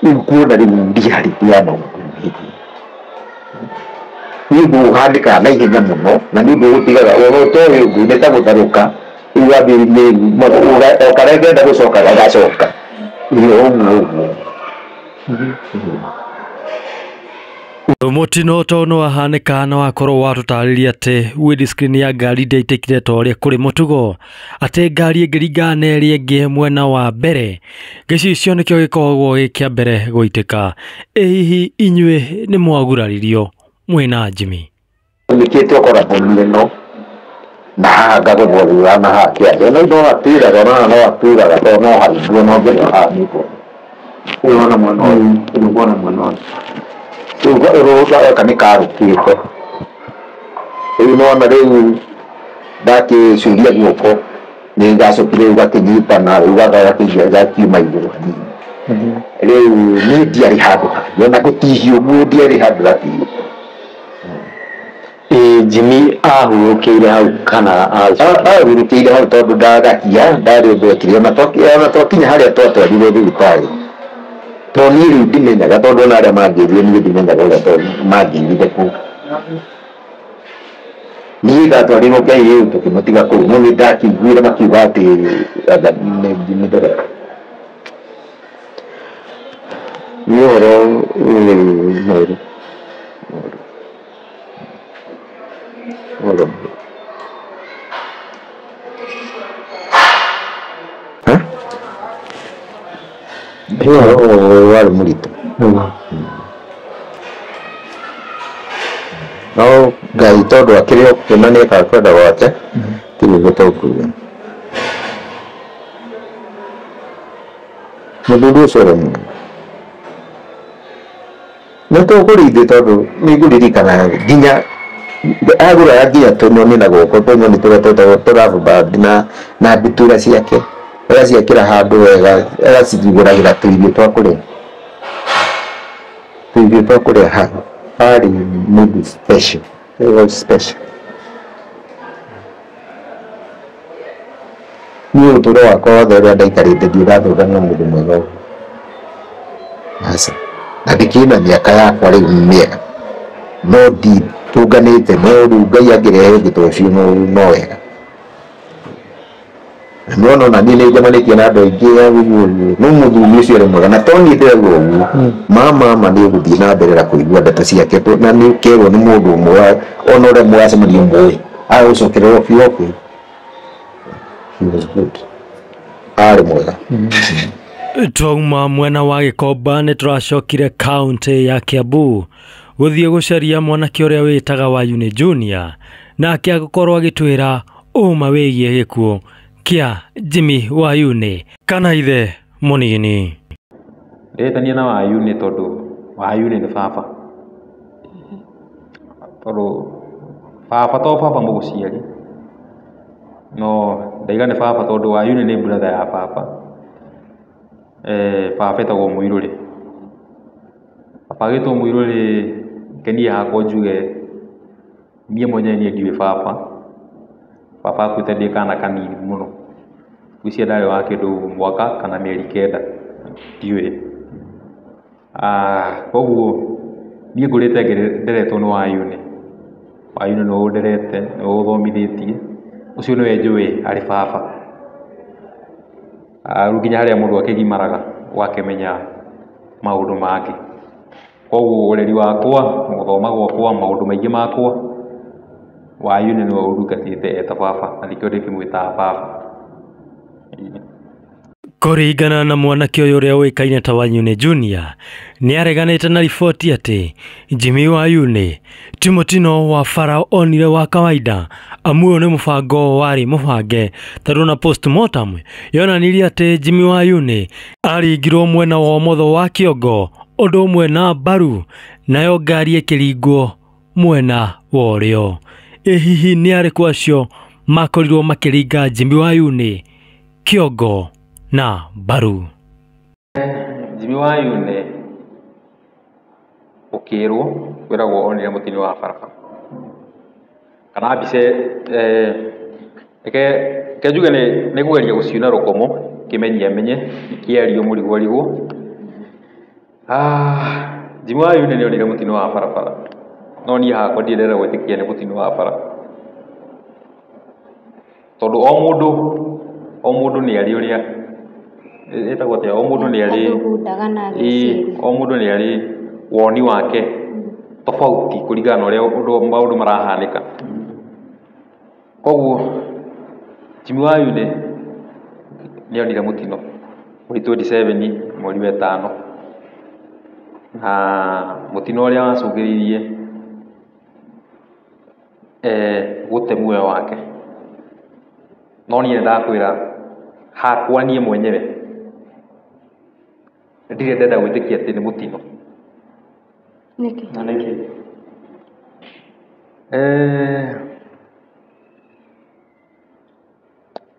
rĩu kuona rĩu reality ya maũndũ nĩ ũndũ ũhandĩkaga na ihenya mũno, na nĩ ũndũ ũgũtigaga ona ũtoĩ ũguo nĩ ta gũtharũka rĩu wambĩrĩrie o karĩa kenda gũcoka gagacoka ĩĩ ũguo ũguo. Mũtino to no wahanĩka na wakorwo watũtarĩria atĩ windscreen ya ngari ndĩaitĩkire ta ũrĩa kũrĩ mũtugo, atĩ ngari ĩngĩringana na ĩrĩa ĩngĩ mwena wa mbere gĩcicio nĩkĩo gĩkoragwo gĩ kĩa mbere gũitĩka. Ĩ hihi inyuĩ nĩ mwaguraririo mwĩna Jimmy? Nĩkĩte ũkora mboni ĩno na haha ngagũthwo thutha na haha kĩande no no haturaga na haha no haturaga tondũ no haringwo no nginya haha nĩkuo ũrona mwena ũyũ ũrona mwena ũyũ rĩu gaka nĩ karũkĩte rĩu nona rĩu ndakĩcuria guoko nĩ ngacokire rĩu gakĩnyitana rĩu gakiuma igũrũ hanini. Rĩu niĩ ndiarĩ handũ hangĩ ona gũtihio ũguo ndiarĩ handũ gatihio. Jimmy ahurũkĩire hau kana ahurũkĩire hau tondũ ndagakia ndarĩ ũndũ ekire ona twakinya harĩa twatwarirwo thibitarĩ tondũ niĩ rĩu ndimenyaga tondũ ona arĩa mangĩrire niĩ ndimenyaga ũrĩa mangĩrire kũu. Niĩ ndatwarirwo KU tũkĩmũtiga kũu no nĩ ndakĩiguire makiuga atĩ Jimmy ndore. Nĩ ũhoro mũru mũru. Nĩ ũhoro warĩ mũritũ no Ngai tondũ akĩrĩ o kuo na nĩekaga kwenda gwake tirĩ ũguo tũkuga. Mũthuri ũcio ũrĩ mwega nĩ tũkũrĩithio tondũ nĩ ngũririkana nginya agũraga nginya tũnyoni na guoko tũnyoni tũrĩa twĩtagwo tũravubandi na ndutura ciake agaciakĩra handũ wega agacigũragĩra tũirio twa kũrĩa tũirio twa kũrĩa hau. Arĩ mũndũ special, he was special. Niĩ ũtũũro wakwa wothe ũrĩa ndaikarĩte ndirĩ ndathũrana na mũndũ mwega ũguo aca, na ndĩkĩrĩ na mĩaka yakwa rĩu mĩega no nditũnganĩte no rĩu Ngai angĩrehe ũngĩ ta ũcio no wega. Na nĩwona ona niĩ nĩnjemanĩtie na andũ aingĩ ũguo ũguo no mũthuri ũcio arĩ mwega na to niĩ ndĩrauga ũguo mama nĩ ũgũthiĩ na mbere na kũigua ndeto ciake na nĩ ũkerwo nĩ mũndũ ũmwe ona ũrĩa mũracemania mũĩ agũcokerera biũ o biũ. He was good, arĩ mwega. Twauma mwena wa Gĩkomba nĩ tũracokire kaũntĩ ya Kiambu gũthiĩ gũcaria mwanake ũrĩa wĩtaga Wayuni Junior, nake agũkorwo agĩtwĩra ũma wĩgiĩ gĩkuũ kĩa Jimmy Wayuni kana ithe mũnini. Ndĩretania na Wayuni tondũ Wayuni nĩ baba, tondũ baba to baba mũgũciari no ndaiga nĩ baba tondũ Wayuni nĩ brother ya baba. Baba etagwo Mũirũrĩ. Baba agĩtwo Mũirũrĩ kenie hakwa njuge niĩ mwenyewe niĩ ndiũĩ baba. Baba akuĩte ndĩ kana kanini mũno, ngwĩciria ndarĩ wa kĩndũ mwaka kana mĩeri 9 ndiũĩ. Koguo niĩ ngũrĩte nderetwo nĩ Wayuni. Wayuni nĩwe ũnderete, nĩwe ũthomithĩtie, ũcio nĩwe njũĩ arĩ baba. Rĩu nginya harĩa mũndũ akĩgimaraga ũgakĩmenya maũndũ mangĩ. Koguo ũreri wakwa, gũthoma gwakwa, maũndũ maingĩ makwa, Wayuni nĩwe ũndungatĩte eta baba na nĩkĩo ndĩkĩmwĩtaga baba. Kũringana na mwanake ũyũ ũrĩa ũĩkaine ta Wayuni Junior, nĩ areganĩte na riboti atĩ Jimmy Wayuni ti mũtino wa bara onire wa kawaida, amu ũyũ nĩ mũbango warĩ mũbange tondũ na postmortem yonanirie atĩ Jimmy Wayuni aringirwo mwena wa ũmotho wa kĩongo Ũndũ ũmwe na mbaru, nayo ngari ĩkĩringwo mwena wa ũrĩo. Ĩ hihi nĩ arĩkũ acio makorirwo makĩringa Jimmy Wayune kĩongo na mbaru? Jimmy Wayune ũkĩrwo kwĩragwo onire mũtino wa barabara kana mbica, reke njuge nĩ kũgeria gũciuna rũkomo kĩmenyi amenye kĩario mũrigwo arigwo. Jimmy Wayune nĩ onire mũtino wa barabara, no niĩ hakwa ndirĩ ndĩrenda gwĩtĩkia nĩ mũtino wa bara, tondũ o mũndũ nĩ arĩ ũrĩa ĩtagwo atĩa, o mũndũ nĩ arĩ Athugundaga na ĩĩ, o mũndũ nĩ arĩ woni wake tofauti kũringana na ũrĩa ũndũ maũndũ marahanĩka. Koguo Jimmy Wayune nĩ onire mũtino mweri 27 mweri wa ĩtano, na mũtino ũrĩa wacũngĩrĩirie gũte muoyo wake. No niĩ nĩndakwĩra hakwa niĩ mwenyewe ndirĩ ndenda gwĩtĩkia atĩ nĩ mũtino. Nĩkĩ? Na nĩkĩ?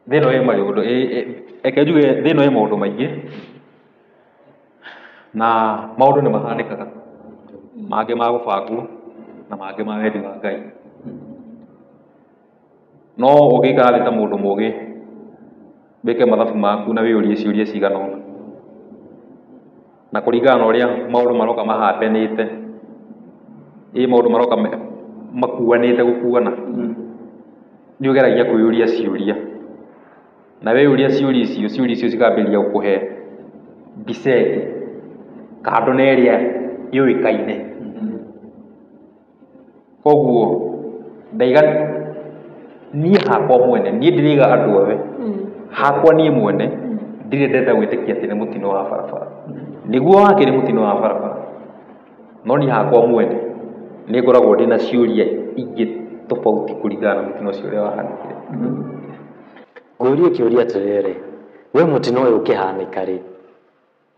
Thĩ ĩno ĩ maũndũ, reke njuge thĩ ĩno ĩ maũndũ maingĩ na maũndũ nĩ mahanĩkaga, mangĩ ma gũbangwo na mangĩ ma wendi wa Ngai. No ũngĩikara thĩ ta mũndũ mũgĩ, wĩke mathabu maku na wĩyũrie ciũria cigana ũna, na kũringana na ũrĩa maũndũ maroka mahapenĩte, ĩ maũndũ maroka makuanĩte gũkuana, nĩ ũgeragia kwĩyũria ciũria, na weyũria ciũria icio, ciũria icio cikambĩrĩria gũkũhe mbica ĩngĩ kando na ĩrĩa yũĩkaine. Koguo ndaiga niĩ hakwa mwene, niĩ ndĩraiga andũ othe, hakwa niĩ mwene ndirĩ ndenda gwĩtĩkia atĩ nĩ mũtino wa barabara. Nĩguo wakĩrĩ mũtino wa barabara, no niĩ hakwa mwene nĩ ngoragwo ndĩna ciũria ingĩ tofauti kũringana na mũtino ũcio ũrĩa wahanĩkire. Ngũrie kĩũria atĩrĩrĩ, we mũtino ũyũ ũkĩhanĩka rĩ,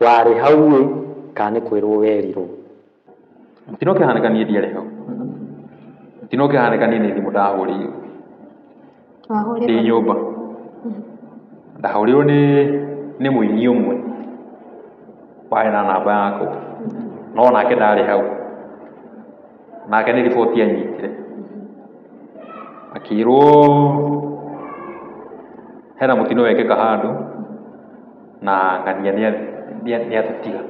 warĩ hau ĩ kana nĩ kwĩrwo werirwo? Mũtino ũkĩhanĩka niĩ ndiarĩ hau. Mũtino ũkĩhanĩka niĩ nĩ thimũ ndahũrĩirwo ndĩ nyũmba. Ndahũrĩirwo nĩ mũini ũmwe warĩ na namba yakwa, no nake ndarĩ hau, nake nĩ riboti anyitire, akĩrwo hena mũtino wekĩka handũ na ng'ania nĩ atũtiga.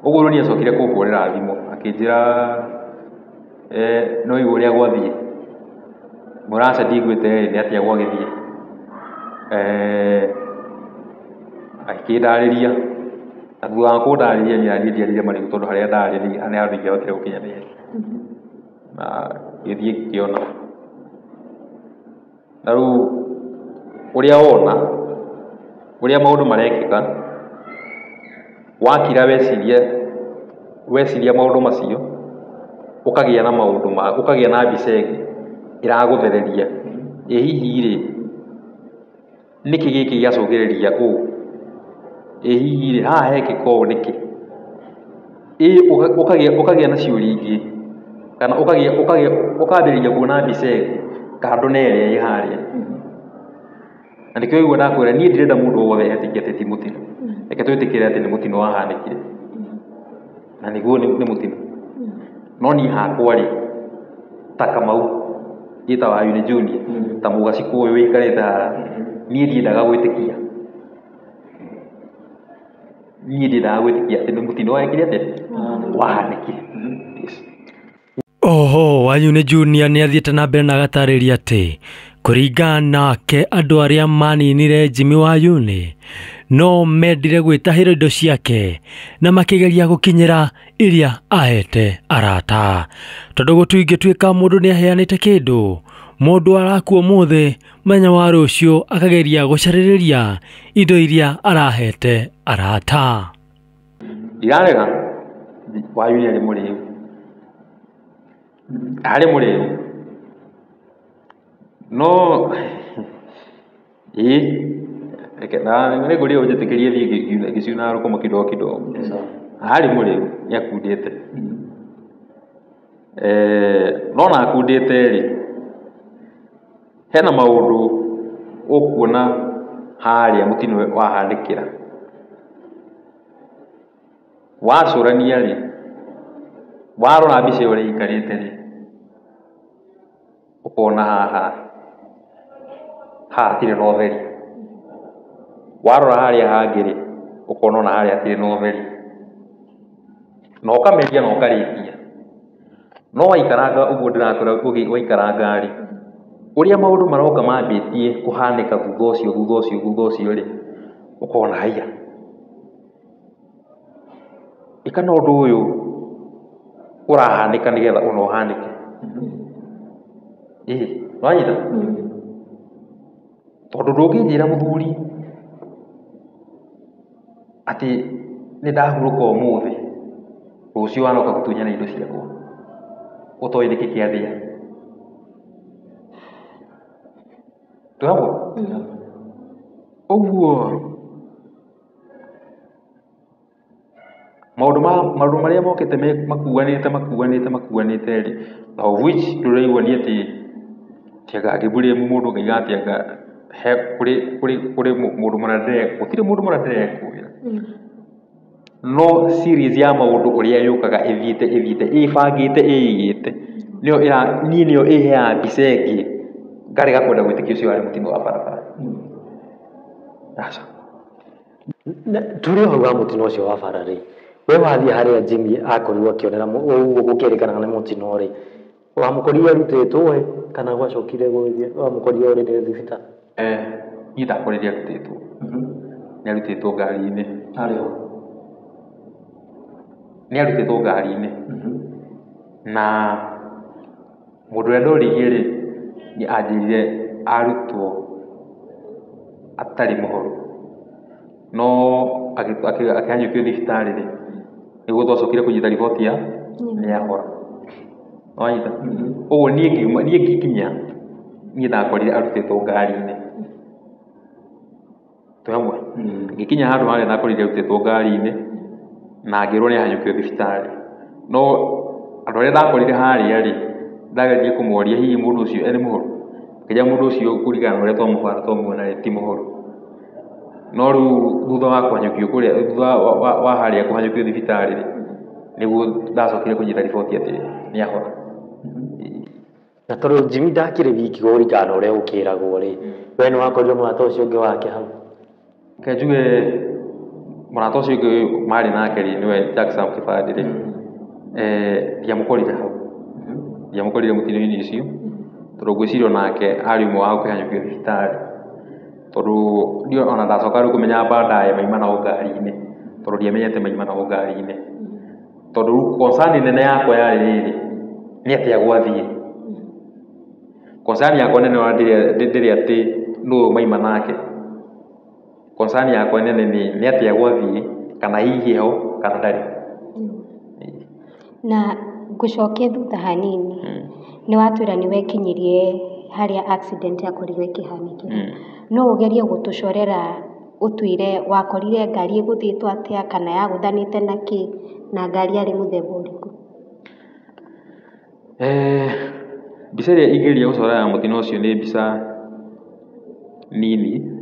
Ũguo nĩ acokire kũhũrĩra thimũ akĩnjĩra no igua ũrĩa gwathiĩ, mũraca ndiguĩte nĩ atĩa gwagĩthiĩ. Akĩndarĩria, na thutha wa kũndarĩria niĩ naniĩ ndiarĩire marigũ tondũ harĩa ndarĩ nĩ handũ ingĩahotire gũkinya naihenya, na ngĩthiĩ ngĩona. Na rĩu ũrĩa wona ũrĩa maũndũ marekĩka, wakira weciria maũndũ macio, ũkagĩa na maũndũ ma, ũkagĩa na mbica ĩngĩ ĩragũthereria, ĩ hihi rĩ nĩkĩ gĩkĩ gĩacũngĩrĩria ũũ, ĩ hihi rĩ haha hekĩka ũũ nĩkĩ, ĩ ũkagĩa na ciũria ingĩ, kana ũkambĩrĩria kuona mbica ĩngĩ kando na ĩrĩa ĩ harĩa. Na nĩkĩo waigua ndakwĩra niĩ ndirenda mũndũ o wothe etĩkie atĩ ti mũtino. Reke twĩtĩkĩre atĩ nĩ mũtino wahanĩkire, na nĩguo nĩ mũtino. No niĩ hakwa rĩ, ta Kamau niĩ ta Wayune Junior, ta mũgacikũ ũyũ wĩikarĩte haha, niĩ ndiendaga gwĩtĩkia, niĩ ndiendaga gwĩtĩkia atĩ nĩ mũtino wekire atĩa, wahanĩkire. Yes. Oho, Wayune Junior nĩ athiĩte na mbere na agatarĩria atĩ kũringana nake andũ arĩa maninire Jimmy Wayune no mendire gwĩtahĩra indo ciake na makĩgeria gũkinyĩra iria ahete arata, tondũ gũtingĩtuĩka mũndũ nĩ aheanĩte kĩndũ, mũndũ arakua ũmũthĩ mũthenya wa rũciũ akageria gũcarĩrĩria indo iria arahete arata. Ndirarega Wayune arĩ mũrĩu, arĩ mũrĩu, no ĩ reke na nĩ ngũria ũnjĩtĩkĩrie thiĩ ngĩciunaga rũkomo kidogo kidogo. Arĩ mũrĩu nĩ akundĩte. No na akundĩte rĩ, hena maũndũ ũkuona harĩa mũtino wahanĩkĩra. Wacũrania rĩ, warora mbica ĩyo ũrĩa ĩikarĩte rĩ, ũkona haha haha hatirĩ na ũtheri. Warora harĩa hangĩ rĩ, ũkona ona harĩa hatirĩ na ũtheri. Na ũkameria na ũkarĩkia. No waikaranga ũguo ndĩrakwĩra waikaranga rĩ, ũrĩa maũndũ maroka mambĩtie kũhanĩka thutha ũcio thutha ũcio thutha ũcio rĩ, ũkona haiya. Ĩka na ũndũ ũyũ ũrahanĩka nĩgetha ona ũhanĩke. Ĩĩ, nĩwanyita? Tondũ ndũngĩnjĩra mũthuri atĩ nĩ ndahurũka ũmũthĩ, rũciũ wanoka gũtunyana indo ciakwa, ũtoĩ nĩkĩ kĩandĩa. Twĩ hamwe? Ũguo maũndũ marĩa mokĩte makuanĩte makuanĩte makuanĩte rĩ, na of which ndũraigua nĩ atĩ tianga ngĩmburĩmu mũndũ ngaiga atĩ anga he kũrĩ kũrĩ kũrĩ mũndũ mũna gũtirĩ mũndũ mũna ndĩrekũĩra. No series ya maũndũ ũrĩa yũkaga ĩthiĩte ĩthiĩte ĩbangĩte ĩigĩte nĩyo ĩra niĩ nĩyo ĩheaga mbica ĩngĩ ngarega kwenda gwĩtĩkia ũcio warĩ mũtino wa barabara. Aca. Tũrĩ o hau ha mũtino ũcio wa bara rĩ, we wathiĩ harĩa Jimmy akorirwo akĩonera ũguo gũkĩrĩkana nĩ mũtino rĩ, wamũkorire arutĩtwo ĩ kana gwacokire gũgĩthiĩ wamũkorire ũrĩrĩ thibitarĩ? Niĩ ndakorire arutĩtwo. Nĩ arutĩtwo ngari-inĩ. Arĩ ho? Nĩ arutĩtwo ngari-inĩ. Na mũndũ ũrĩa ndoririe rĩ, nĩ anjĩrire arutwo atarĩ mũhoru. No akĩhanyũkio thibitarĩ rĩ, nĩguo twacokire kũnyita riboti ya nĩ ahora. Wanyita? Ũguo niĩ ngiuma niĩ ngĩkinya niĩ ndakorire arutĩtwo ngari-inĩ. Twĩ hamwe? Ngĩkinya handũ harĩa ndakorire arutĩtwo ngari-inĩ na ngĩrwo nĩ ahanyũkio thibitarĩ. No andũ arĩa ndakorire harĩa rĩ, ndageririe kũmoria hihi mũndũ ũcio ene mũhoru. Ngĩria mũndũ ũcio kũringana na ũrĩa twamũbara twamuona rĩ, ti mũhoru. No rĩu thutha wa kũhanyũkio kũrĩa thutha wa harĩa kũhanyũkio thibitarĩ rĩ, nĩguo ndacokire kũnyita riboti atĩ nĩ ahora. Na tondũ Jimmy ndakĩrĩ wiki kũringana na ũrĩa ũkĩragwo rĩ, we nĩ wakorire mũrata ũcio ũngĩ wake hau? Reke njuge mũrata ũcio ũngĩ marĩ nake rĩ, nĩwe Jackson Kĩbandĩ rĩ, ndiamũkorire hau. Ndiamũkorire mũtino-inĩ ũcio, tondũ ngwĩciria onake arĩ ũmwe wa kũhanyũkio thibitarĩ. Tondũ niĩ ona ndacoka rĩu kũmenya baadaye maima nao ngari-inĩ, tondũ ndiamenyete maima nao ngari-inĩ. Tondũ rĩu concern nene yakwa yarĩ rĩrĩ, nĩ atĩa gwathiĩ. Concern yakwa nene ona ndĩrĩ atĩ nũ maima nake. Concern yakwa nene nĩ atĩa gwathiĩ, kana hihi ho kana ndarĩ. Na ngũcokie thutha hanini, nĩ watwĩra nĩ wekinyirie harĩa accident yakorirwo ĩkĩhanĩkĩra. No ũgerie gũtũcorera ũtwĩre wakorire ngari ĩgũthĩtwo atĩa kana yagũthanĩte na kĩ na ngari yarĩ mũthemba ũrĩkũ? Mbica ĩrĩa ingĩgeria gũcora ya mũtino ũcio nĩ mbica nini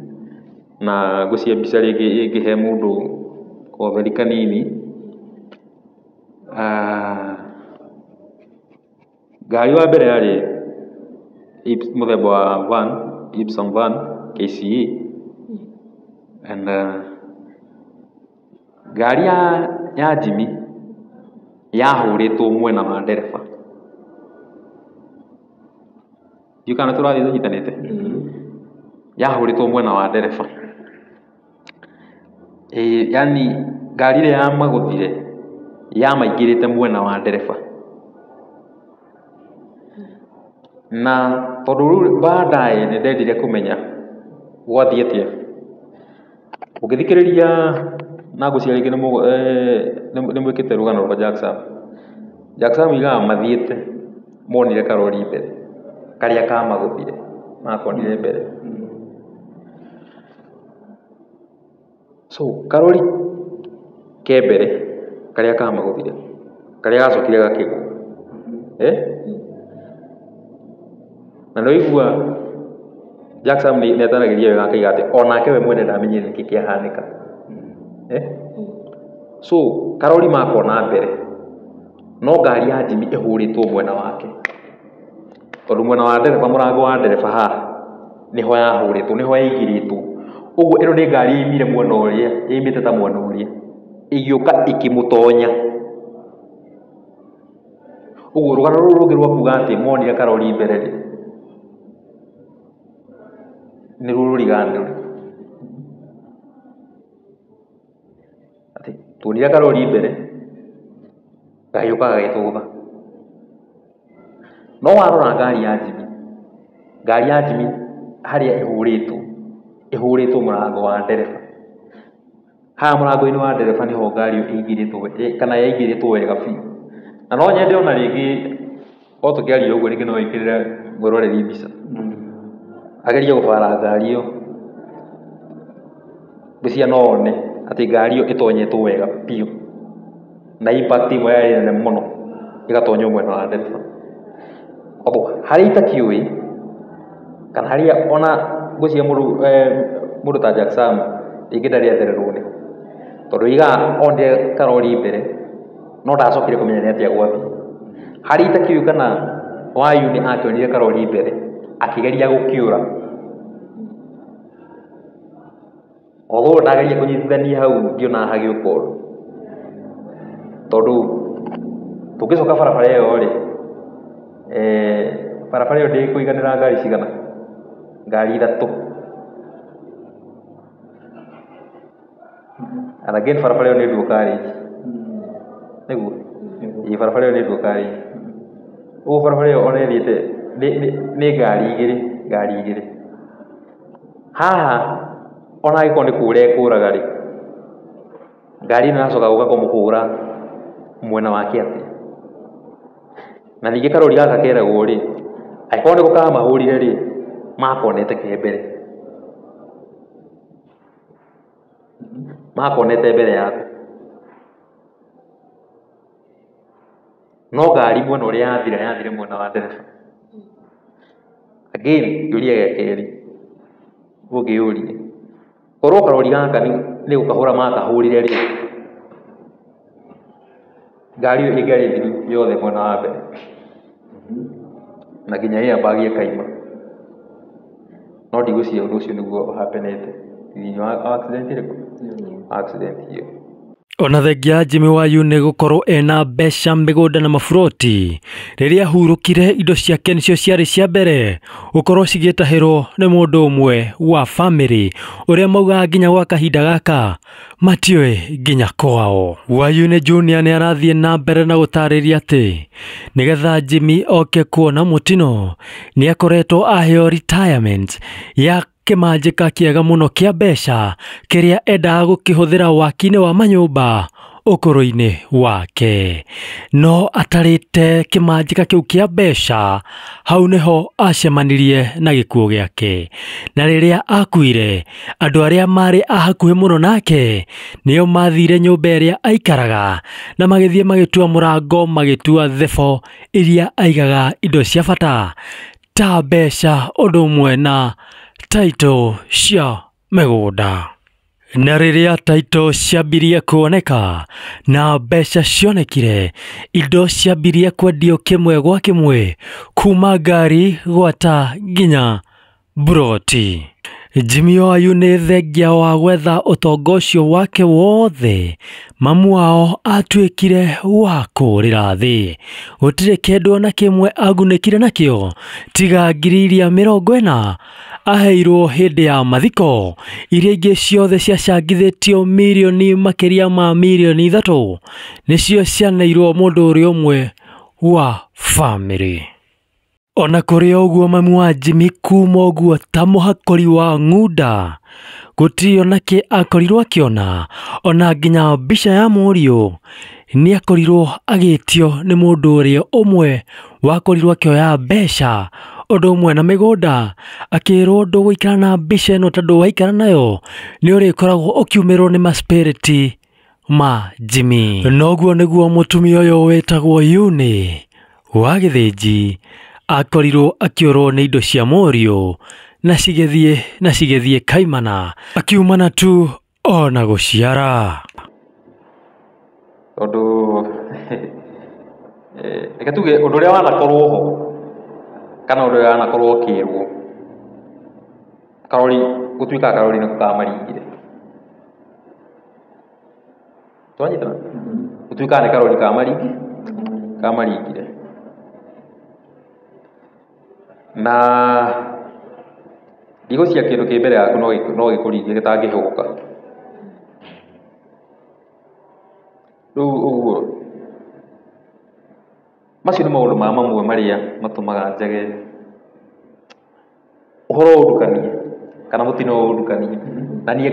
na ngwĩciria mbica rĩngĩ ĩngĩhe mũndũ kotheri kanini. Ngari wa mbere yarĩ mũthemba wa van, Ipsum van KCE and ngari ya Jimmy yahũrĩtwo mwena wa ndereba. Ndiũĩ kana tũrathiĩ tũnyitanĩte? Yahũrĩtwo mwena wa ndereba. Yani ngari ĩrĩa yamagũthire yamaingĩrĩte mwena wa ndereba. Na tondũ rĩu baadaye nĩ ndendire kũmenya gwathiĩ atĩa. Ũngĩthikĩrĩria na ngwĩciria rĩngĩ nĩ mwĩkĩte rũgano rwa Jack Sam. Jack Sam oigaga mathiĩte monire karori mbere karĩa kamagũthire makonire mbere. So karori ke mbere Karĩa kamagũthire, karĩa gacokire gakĩgwa, eh? Na nĩ waigua Jackson nĩ ataragĩria wega akaiga atĩ onake we mwene ndamenyire nĩkĩ kĩahanĩka, eh? So karori makona mbere, no ngari ya Jimmy ĩhũrĩtwo mwena wake, tondũ mwena wa ndereba, mũrango wa ndereba haha nĩho yahũrĩtwo, nĩho yaigĩrĩtwo. Ũguo ĩno nĩ ngari yaimire mwena ũrĩa, yaimĩte ta mwena ũrĩa, ĩgĩũka ĩkĩmũtonya. Ũguo rũgano rũrũ rũngĩ rwa kuga atĩ monire karori mbere rĩ, nĩruo rũriganĩru. Atĩ tuonire karori mbere, gagĩũka gagĩtũgũtha. No warora ngari ya Jimmy, ngari ya Jimmy harĩa ĩhũrĩtwo, ĩhũrĩtwo mũrango wa ndereba. Haha mũrango-inĩ wa ndereba nĩho ngari ĩyo ĩingĩrĩtwo, kana yaingĩrĩtwo wega biũ. Na no nyende ona rĩngĩ o tũkĩaria ũguo rĩngĩ no wĩkĩrĩre mwĩroreri mbica. Agerie gũbara ngari ĩyo, ngwĩciria no one atĩ ngari ĩyo ĩtonyetwo wega biũ, na impact ĩmwe yarĩ nene mũno ĩgatonywo mwena wa ndereba. Although harĩa itakĩũĩ kana harĩa ona ngwĩciria mũndũ ta Jack Sam rĩngĩ ndarĩ athererwo nĩho, tondũ oigaga onire karori mbere no ndacokire kũmenya nĩ atĩa gwathiĩ. Harĩa itakĩũĩ kana Wayuni akĩonire karori mbere akĩgeria gũkĩũra, although ndageria kũnyitithania hau ndionaga hagĩũka ũndũ, tondũ tũngĩcoka barabara ĩyo rĩ, barabara ĩyo ndĩkũiganĩra ngari cigana? Ngari ithatũ. And again barabara ĩyo nĩ dual carriage. Nĩguo? Ĩĩ, barabara ĩyo nĩ dual carriage. Ũguo barabara ĩyo ona ĩthiĩte nĩ ngari igĩrĩ, ngari igĩrĩ. Haha ona angĩkorwo nĩ kũra ĩkũraga rĩ, ngari ĩno yacoka gũka kũmũhũra mwena wake atĩa? Na ningĩ karori gaka keragwo rĩ, angĩkorwo nĩko kamahũrire rĩ, makonete ke mbere, makonete mbere yako. No ngari mwena ũrĩa yathira, yathire mwena wa ndereba. Again kĩũria gĩa kerĩ ũngĩyũria, korwo karori gaka nĩ gũkahũra makahũrire rĩ, ngari ĩyo ĩngĩarĩ thiru yothe mwena wa mbere, na nginya airbag ĩkaima. No ndigwĩciria ũndũ ũcio nĩguo ũhapenete thĩinĩ wa accident ĩrĩkũ? Accident ĩyo. Ona thengia Jimmy Wayuni gũkorwo ena mbeca, mĩgũnda na maburoti, rĩrĩa ahurũkire indo ciake nĩcio ciarĩ cia mbere gũkorwo cigĩtahĩrwo nĩ mũndũ ũmwe wa bamĩrĩ ũrĩa maugaga nginya gwa kahinda gaka matiũĩ nginya kwao. Wayuni Junior nĩ arathiĩ na mbere na gũtarĩria atĩ nĩgetha Jimmy oke kuona mũtino nĩ akoretwo aheo retirement ya kĩmanjĩka kĩega mũno kĩa mbeca kĩrĩa endaga gũkĩhũthĩra waki-inĩ wa manyũmba ũkũrũ-inĩ wake. No atarĩte kĩmanjĩka kĩu kĩa mbeca, hau nĩho acemanirie na gĩkuũ gĩake. Na rĩrĩa akuire, andũ arĩa marĩ a hakuhĩ mũno nake nĩo mathire nyũmba ĩrĩa aikaraga na magĩthiĩ magĩtua mũrango, magĩtua thebo iria aigaga indo cia bata ta mbeca ũndũ ũmwe na title cia mĩgũnda. Na rĩrĩa title ciambirie kuoneka na mbeca cionekire, indo ciambirie kwendio kĩmwe gwa kĩmwe kuma ngari gwata nginya buroti. Jimmy Wayuni thengia wa gwetha ũtonga ũcio wake wothe, mamu wao atuĩkire wa kũũrĩra thĩ. Gũtirĩ kĩndũ ona kĩmwe agunĩkire nakĩo tiga 40,000 aheirwo hĩndĩ ya mathiko, iria ingĩ ciothe ciacangithĩtio mirioni makĩria ma 3 mirioni nĩcio cianeirwo mũndũ ũrĩa ũmwe wa bamĩrĩ. Ona kũrĩ o ũguo, mami wa Jimmy kuma ũguo ta mũhakũri wa ng'unda, gũtirĩ onakĩ akorirwo akĩona, ona nginya mbica ya mũriũ nĩ akorirwo agĩtio nĩ mũndũ ũrĩa ũmwe wakorirwo akĩoya mbeca ũndũ ũmwe na mĩgũnda, akĩrwo ndũgũikara na mbica ĩno tondũ waikara nayo nĩ ũrĩkoragwo ũkiumĩrwo nĩ maspiriti ma Jimmy. Noguo nĩguo mũtumia ũyũ wĩtagwo Yuni wa Gĩthĩnji akorirwo akĩũrwo nĩ indo cia mũriũ na cigĩthiĩ kaimana akiumana tu ona gũciara. Tondũ reke tuge ũndũ ũrĩa wanakorwo ho kana ũndũ ũrĩa wanakorwo ũkĩrwo karori gũtuĩkaga karori nĩko kamaringire. Twanyitana? Gũtuĩkaga nĩ karori kamaringire. Na ndigũcia kĩndũ kĩ mbere yaku no gĩkũringe gĩtangĩhũgũka. Rĩu ũguo macio nĩ maũndũ ma mamwe marĩa matũmaga njage ũhoro ũndukanie kana mũtino ũndukanie na niĩ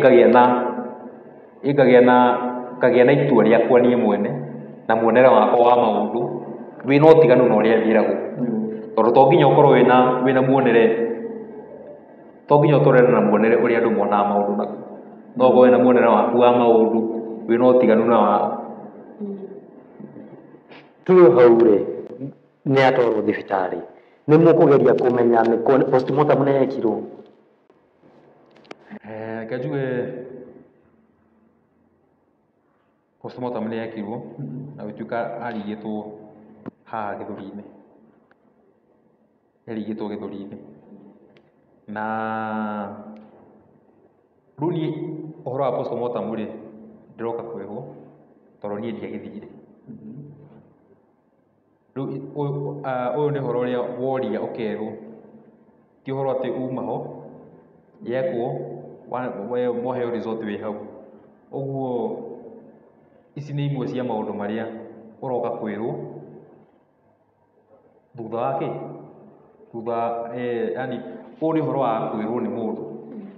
ngagĩa na itua rĩakwa niĩ mwene na muonere wakwa wa maũndũ wĩna ũtiganu na ũrĩa njĩragwo. Tondũ to nginya ũkorwo wĩna muonere, to nginya ũtwarane na muonere ũrĩa andũ monaga maũndũ naguo. No ũkorwo wĩna muonere waku wa maũndũ wĩna ũtiganu na wao. Tũrĩ hau rĩ, nĩ atwarwo thibitarĩ, nĩ mũkũgeria kũmenya nĩ postmortem nĩ yekirwo? Reke njuge postmortem nĩ yekirwo na gũtuĩka arigĩtwo haha gĩthũri-inĩ. Arigĩtwo gĩthũri-inĩ. Na rĩu niĩ ũhoro wa postmortem rĩ, ndĩroka kwĩrwo tondũ niĩ ndiagĩthire. Rĩu ũyũ nĩ ũhoro ũrĩa woria ũkerwo, ti ũhoro atĩ uma ho yekwo mwaheo result wĩ hau. Ũguo ici nĩ imwe cia maũndũ marĩa ũroka kwĩrwo thutha wa kĩ? Thutha yani ũyũ nĩ ũhoro wa kwĩrwo nĩ mũndũ.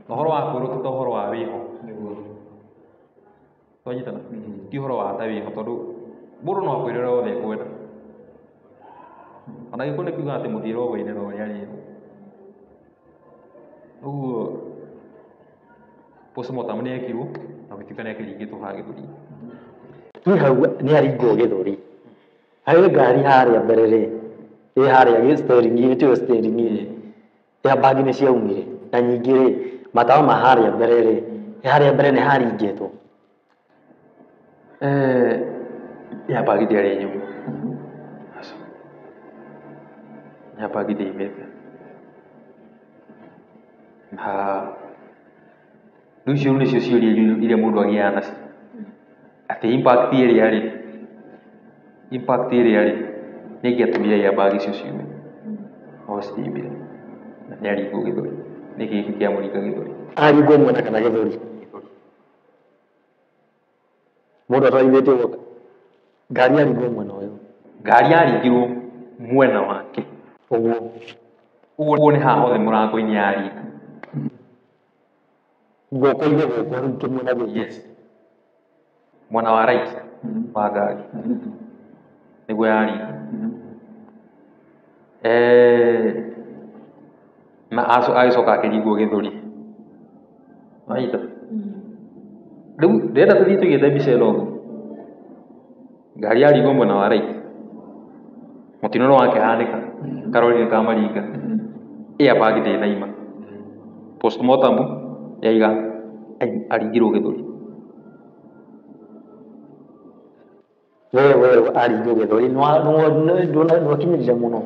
Na ũhoro wa kwĩrwo ti ta ũhoro wa wĩho. Twanyitana? Ti ũhoro wa ta wĩho tondũ mũndũ no akwĩre ũrĩa wothe ekwenda. Ona gĩkũyũ nĩ kiugaga atĩ mũthiĩre ũgwaine na ũrĩa arĩrwo. Ũguo postmortem nĩ yekirwo na gũtuĩka nĩ akĩringĩtwo haha gĩthũri. Twĩ hau nĩ aringwo gĩthũri. Harĩ ngari harĩa mbere rĩ, ĩ harĩa steering-inĩ, tiyo steering-inĩ, airbag nĩ ciaumire na nyingĩ rĩ, matawa ma harĩa mbere rĩ, harĩa mbere nĩ haringĩtwo. Airbag ndĩarĩ nyumu. Airbag ndĩaumĩte. Na rĩu icio nĩcio ciũria iria mũndũ agĩaga nacio. Atĩ impact ĩrĩa rĩ, nĩ ĩngĩatũmire airbag icio ciume. No citiumire. Na nĩ aringwo gĩthũri. Nĩkĩ gĩkĩ kĩamũringa gĩthũri? Aringwo mwena kana gĩthũri? Mũndũ atwarithĩtie ũguo ngari yaringwo mwena ũyũ. Ngari yaringirwo mwena wake. Ũguo. Ũguo nĩ haha hothe mũrango-inĩ yaringa. Guoko-inĩ gũkũ rĩu kĩmwena gĩkĩ. Yes. Mwena wa right wa ngari. Nĩguo yaringa. Na agĩcoka akĩringwo gĩthũri. Wanyita? Rĩu ndĩrenda tũthiĩ tũigĩte mbica ĩno ũguo. Ngari yaringwo mwena wa right. Mũtino no wakĩhanĩka. Karori nĩ kamaringa. Airbag ndĩnaima. Postmortem yaiga aringirwo gĩthũri. We aringwo gĩthũri nĩwakinyĩrire mũno.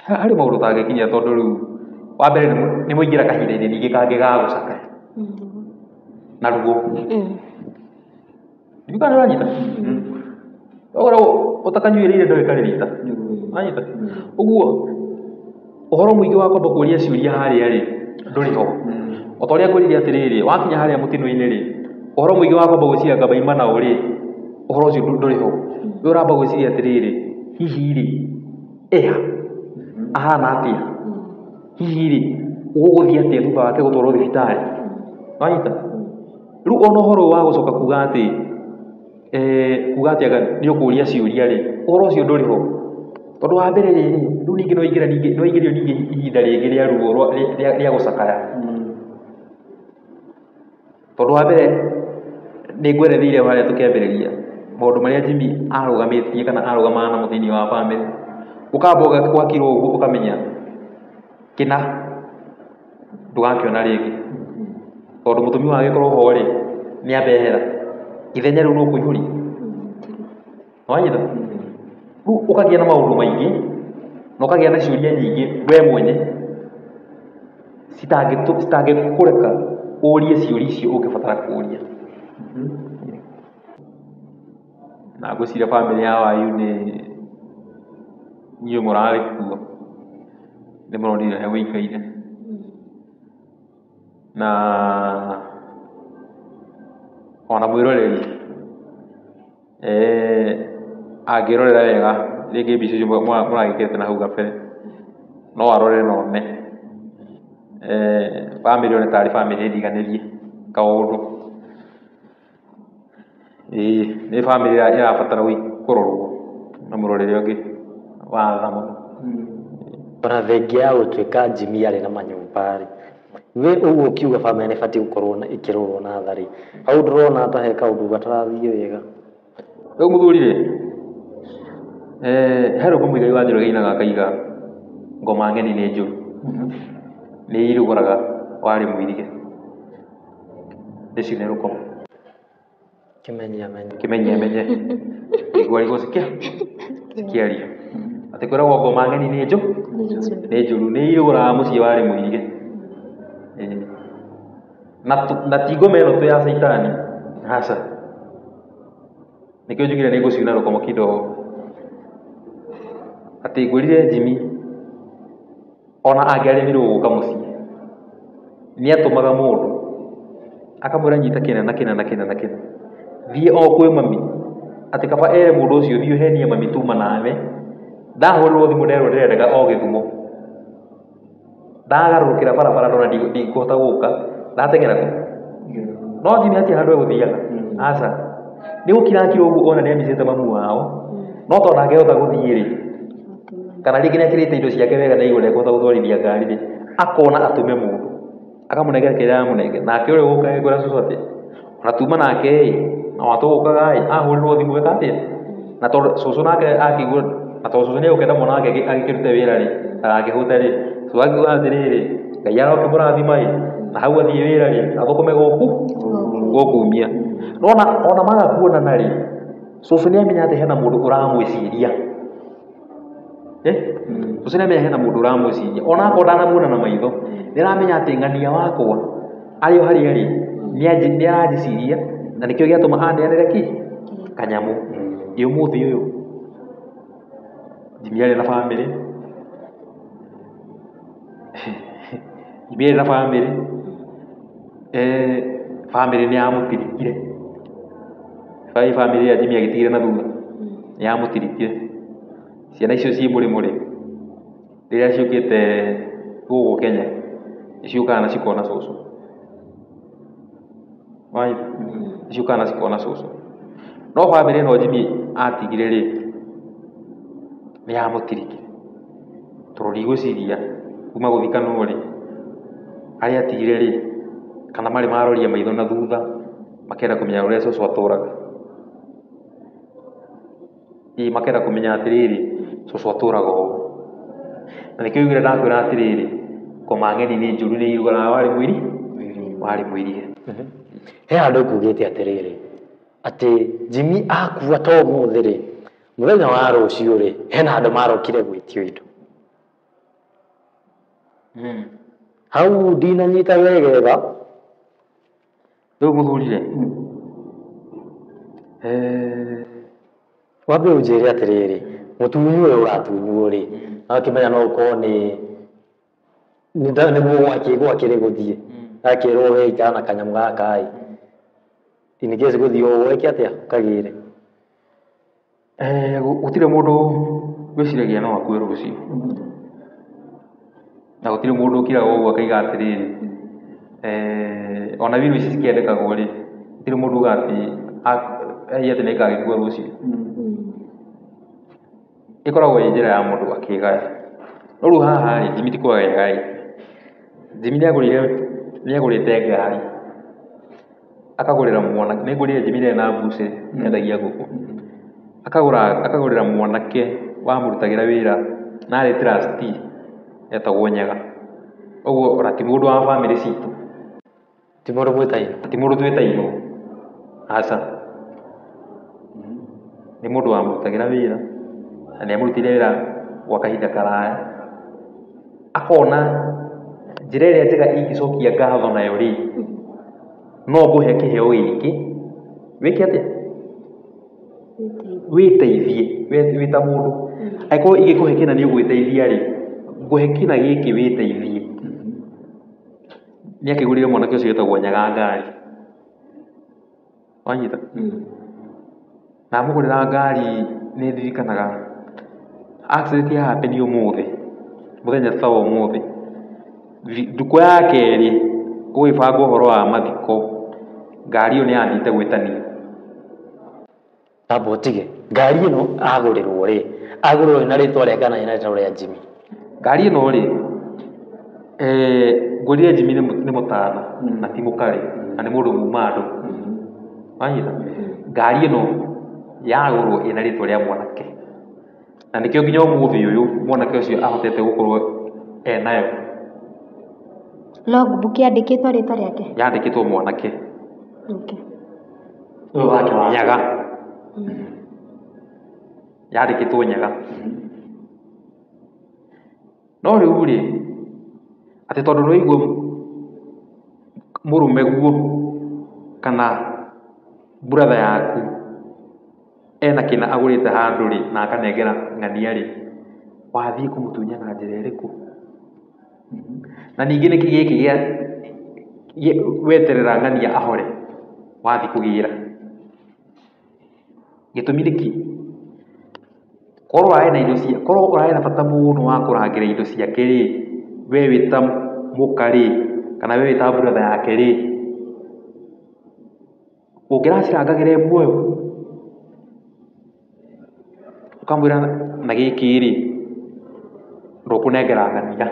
Harĩ maũndũ ũtangĩkinyĩra tondũ rĩu wa mbere nĩ mũingĩra kahinda-inĩ ningĩ kangĩ ga gũcakaya na ruo. Ndiũĩ kana nĩũranyita? Ũkorwo ũtakanyuĩrĩire ndũĩ karĩ rita. Wanyita? Ũguo ũhoro mũingĩ wa kwamba kũria ciũria harĩa rĩ ndũrĩ ho. O ta ũrĩa ngwĩrire atĩrĩrĩ, wakinya harĩa mũtino-inĩ rĩ, ũhoro mũingĩ wa kwamba gwĩciria anga maima nao rĩ, ũhoro ũcio ndũrĩ ho. We ũramba gwĩciria atĩrĩrĩ, hihi rĩ, ĩha ahana atĩa? Hihi rĩ, gũgũthiĩ atĩa thutha wake gũtwarwo thibitarĩ? Wanyita? Rĩu ona ũhoro wa gũcoka kuga atĩ kuga atĩ anga nĩ ũkũria ciũria rĩ, ũhoro ũcio ndũrĩ ho. Tondũ wa mbere rĩrĩ, rĩu ningĩ no ingĩrio ningĩ ihinda rĩngĩ rĩa ruo rĩa gũcakaya. Tondũ wa mbere Nĩ ngweretheire harĩa tũkĩambĩrĩria maũndũ marĩa Jimmy arũgamĩtie kana arũgamaga namo thĩinĩ wa bamĩrĩ. Ũkamba ũgakirwo ũguo ũkamenya kĩna ndũgakĩona rĩngĩ, tondũ mũtumia wagĩkorwo ho rĩ, nĩ ambehera ithenya rĩu nũkũihũria. Wanyita? Rĩu ũkagĩa na maũndũ maingĩ na ũkagĩa na ciũria nyingĩ we mwene citangĩkũreka ũrie ciũria icio ũngĩbatara kũria. Na ngwĩciria bamĩrĩ ya Wayu nĩ inyuĩ mũrarĩ kuo, nĩ mũronire ũrĩa gũikaire. Na ona mwĩroreri angĩrorera wega rĩngĩ mbica icio mũragĩkĩrĩte na hau gabere, no arore na one bamĩrĩ ĩyo nĩ tarĩ bamĩrĩ ndiganĩrie kaũndũ. Ĩĩ nĩ bamĩrĩ ĩrabatara kũrorwo na mũrorere ũngĩ wa tha mũno. Ona thengia ya gũtuĩka Jimmy arĩ na manyũmba rĩ, we ũguo ũkiuga bamĩrĩ nĩ ĩbatiĩ gũkorwo ĩkĩrorwo na tha rĩ, hau ndũrona ta he kaũndũ gatarathiĩ wega. Rĩu mũthuri rĩ, he rwĩmbo Mũigai wa Njoroge ainaga akaiga ngoma ng'eni nĩ njũru, nĩ irugũraga warĩ mũirige, rĩcine rũkoma. Kĩmenye amenye. Kĩmenye amenye. Nĩguo arigwo cikĩaria. Atĩ kwĩragwo ngoma ng'eni nĩ njũru, nĩ njũru, nĩ irugũraga mũciĩ warĩ mũirige. Na ti ngoma ĩno tu ya caitani, aca. Nĩkĩo njugire nĩ ngũciuna rũkomo kidogo. Atĩ ngwĩrire Jimmy ona angĩaremirwo gũka mũciĩ, nĩ atũmaga mũndũ akamwĩra nyita kĩna na kĩna na kĩna na kĩna, thiĩ o kwĩ mami, atĩ kaba ere mũndũ ũcio thiĩ ũhenie mami tuma nawe, ndahũrĩrwo thimũ nderwo ndĩrendeka o Gĩthumo, ndagarũrũkĩra barabara ndona ndikũhota gũka, ndateng'era kũ? No Jimmy hatirĩ handũ egũthiaga, aca. Nĩ gũkira akira ũguo ona nĩ amicĩte mamu wao, no tondũ ndangĩhota gũthiĩ rĩ, kana rĩngĩ nĩ akĩrĩte indo ciake wega na igũrũ ndekũhota gũtwarithia ngari rĩ, akona atũme mũndũ akamũnengera kĩrĩa aramũnengera, nake ũrĩa ũgũka ekwĩra cũcũ atĩ ona tuma nake ĩ, na watũgũkaga ĩ, ahũrĩrwo thimũ eka atĩa? Na tondũ cũcũ nake akĩigua, na tondũ cũcũ nĩ egũkĩenda mwana wake agĩkĩrute wĩra rĩ, ndagakĩhũte rĩ, cũcũ akiuga atĩrĩrĩ, Ngai arokĩmũrathima ĩ, na hau athiĩ wĩra rĩ, athũkũme gũkũ gũkumia. Nona ona maga kuonana rĩ, cũcũ nĩ amenya atĩ hena mũndũ ũramwĩciria. Cũcũ nĩ amenya hena mũndũ ũramwĩciria, ona akorwo ndanamuona na maitho, nĩ aramenya atĩ ng'ania wakwa arĩ o harĩa arĩ, nĩ aranjĩciria, na nĩkĩo gĩatũma aneanĩre kĩ kanyamũ. Ĩ ũmũthĩ ũyũ Jimmy arĩ na bamĩrĩ, Jimmy arĩ na bamĩrĩ, bamĩrĩ nĩ yamũtirikire. Bamĩrĩ ĩrĩa Jimmy agĩtigire na thutha nĩ yamũtirikire. Ciana icio ciĩ mũrĩmo rĩ, rĩrĩa ciũkĩte gũkũ Kenya, nĩ ciũkaga na cikona cũcũ. Wanyita? Nĩ ciũkaga na cikona cũcũ. No bamĩrĩ ĩno Jimmy atigire rĩ, nĩ yamũtirikire. Tondũ ndigwĩciria kuma gũthikanwo rĩ, arĩa atigire rĩ, kana marĩ maroria maitho na thutha, makenda kũmenya ũrĩa cũcũ atũraga. Ĩ makenda kũmenya atĩrĩrĩ, cũcũ atũraga ũũ. Na nĩkĩo oigire ndakwĩra atĩrĩrĩ, ngoma ng'eni nĩ njũru nĩ irugũraga warĩ mũiri, warĩ mũirige. He handũ ũkugĩte atĩrĩrĩ, atĩ Jimmy akua to ũmũthĩ rĩ, mũthenya wa rũciũ rĩ, hena andũ marokire gwĩtio indo. Hau ndinanyita wegega. Rĩu mũthuri rĩ, wambe ũnjĩre atĩrĩrĩ, mũtunyu ũyũ ũratunywo rĩ, na ũkĩmenya no ũkorwo nĩ nĩguo gwakĩrĩ gũthiĩ, akĩrwo we ikara na kanyamũ gaka ĩ, in case gũthiĩ ũguo wĩke atĩa ũkagĩre. Gũtirĩ mũndũ wĩciragia no akue rũciũ, na gũtirĩ mũndũ ũkiraga ũguo akaiga atĩrĩrĩ, ona wiru ici cikĩandĩkagwo rĩ, gũtirĩ mũndũ ugaga atĩ ai atĩ nĩngagĩkua rũciũ. Ĩkoragwo ĩ njĩra ya mũndũ akĩgaya. No rĩu haha rĩ, Jimmy ti kwaga ĩgaĩte. Jimmy nĩagũrĩte ngari, Akagũrĩra mwana, nĩ ngũrire Jimmy rĩarĩ na mbucĩrĩ endagia ngũkũ. Akagũrĩra mwanake wamũrutagĩra wĩra na arĩ trustee etagwo Nyaga. Ũguo ona ti mũndũ wa bamĩrĩ citũ. Ti mũndũ mwĩtainwo? Ti mũndũ twĩtainwo. Aca. Nĩ mũndũ wamũrutagĩra wĩra na nĩ amũrutĩire wĩra gwa kahinda karaya. Akona njĩra ĩrĩa njega ingĩcokia ngatho nayo rĩ, no ngũhe kĩheo gĩkĩ, wĩke atĩa? Wĩteithie wĩ ta mũndũ. Angĩkorwo ingĩkũhe kĩna nĩ ũgwĩteithia rĩ, ngũhe kĩna gĩkĩ wĩteithie. Nĩ akĩgũrĩire mwanake ũcio wĩtagwo Nyaga ngari. Wanyita? Na amũgũrĩra ngari nĩ ndirikanaga accident ya happen ũmũthĩ, mũthenya ta wa ũmũthĩ, ndukũ ya kerĩ gũgĩbangwo ũhoro wa mathiko, ngari ĩyo nĩ yathiĩte gwĩtanio. Amba ũtige, ngari ĩno agũrĩrwo rĩ, agũrĩrwo ĩna rĩtwa rĩa kana ĩna rĩtwa rĩa Jimmy? Ngari ĩno rĩ, ngũrire Jimmy nĩ mũtana na ti mũkarĩ na nĩ mũndũ muma andũ. Wanyita? Ngari ĩno yagũrwo ĩna rĩtwa rĩa mwanake. Na nĩkĩo nginya ũmũthĩ ũyũ mwanake ũcio ahotete gũkorwo enayo. Logbook yandĩkĩtwo rĩtwa rĩake? Yandĩkĩtwo mwanake. Okay. Ũyũ wake wa Nyaga. Yandĩkĩtwo Nyaga. No rĩu rĩ, atĩ tondũ nĩwaigua mũrũme guo kana brother yaku ena kĩna agũrĩte handũ rĩ na akanengera ng'ania rĩ, wathiĩ kũmũtunya na njĩra ĩrĩkũ? Na ningĩ nĩkĩ gĩkĩ gĩa weterera ng'ania ahore wathiĩ kũgĩra? Gĩtũmi nĩkĩ? Korwo ũrarĩ na indo cia, korwo ũrarĩ na bata mũno wa kũrangĩra indo ciake rĩ, we wĩ ta mũka rĩ, kana we wĩ ta brother yake rĩ, ũngĩracirangagĩra e muoyo? Ũkamwĩra na gĩkĩ rĩ, ndũkũnengera ng'ania.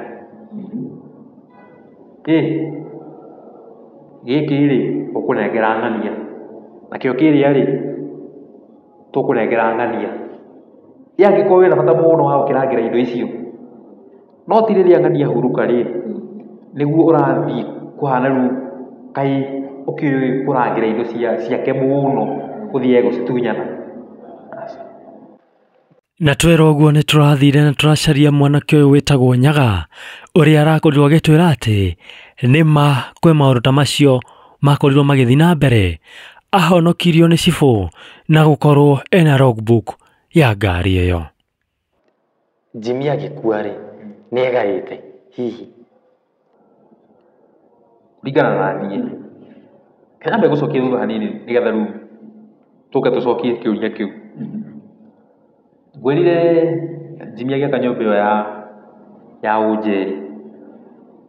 Gĩkĩ rĩ, ũkũnengera ng'ania. Nakĩo kĩrĩa rĩ, tũkũnengera ng'ania. Ĩ angĩkorwo wĩna bata mũno wa gũkĩrangĩra indo icio, no ti rĩrĩa ng'ania ahurũka rĩ, nĩguo ũrathiĩ kũhana rĩu kaĩ ũkĩũĩ kũrangĩra indo ciake mũno ũthiage gũcitunyana. Na twera ũguo nĩ tũrathire na tũracaria mwanake ũyũ wĩtagwo Nyaga, ũrĩa arakorirwo agĩtwĩra atĩ nĩ ma kwĩ maũndũ ta macio makorirwo magĩthiĩ na mbere, ahonokirio nĩ cibũ na gũkorwo ena logbook ya ngari ĩyo. Jimmy agĩkua rĩ, nĩ egaĩte hihi? Kũringana na niĩ, nyambe gũcokia thutha hanini nĩgetha rĩu tũke tũcokie kĩũria kĩu. Ngwĩrire Jimmy agĩaka nyũmba ĩyo ya Ũnjeri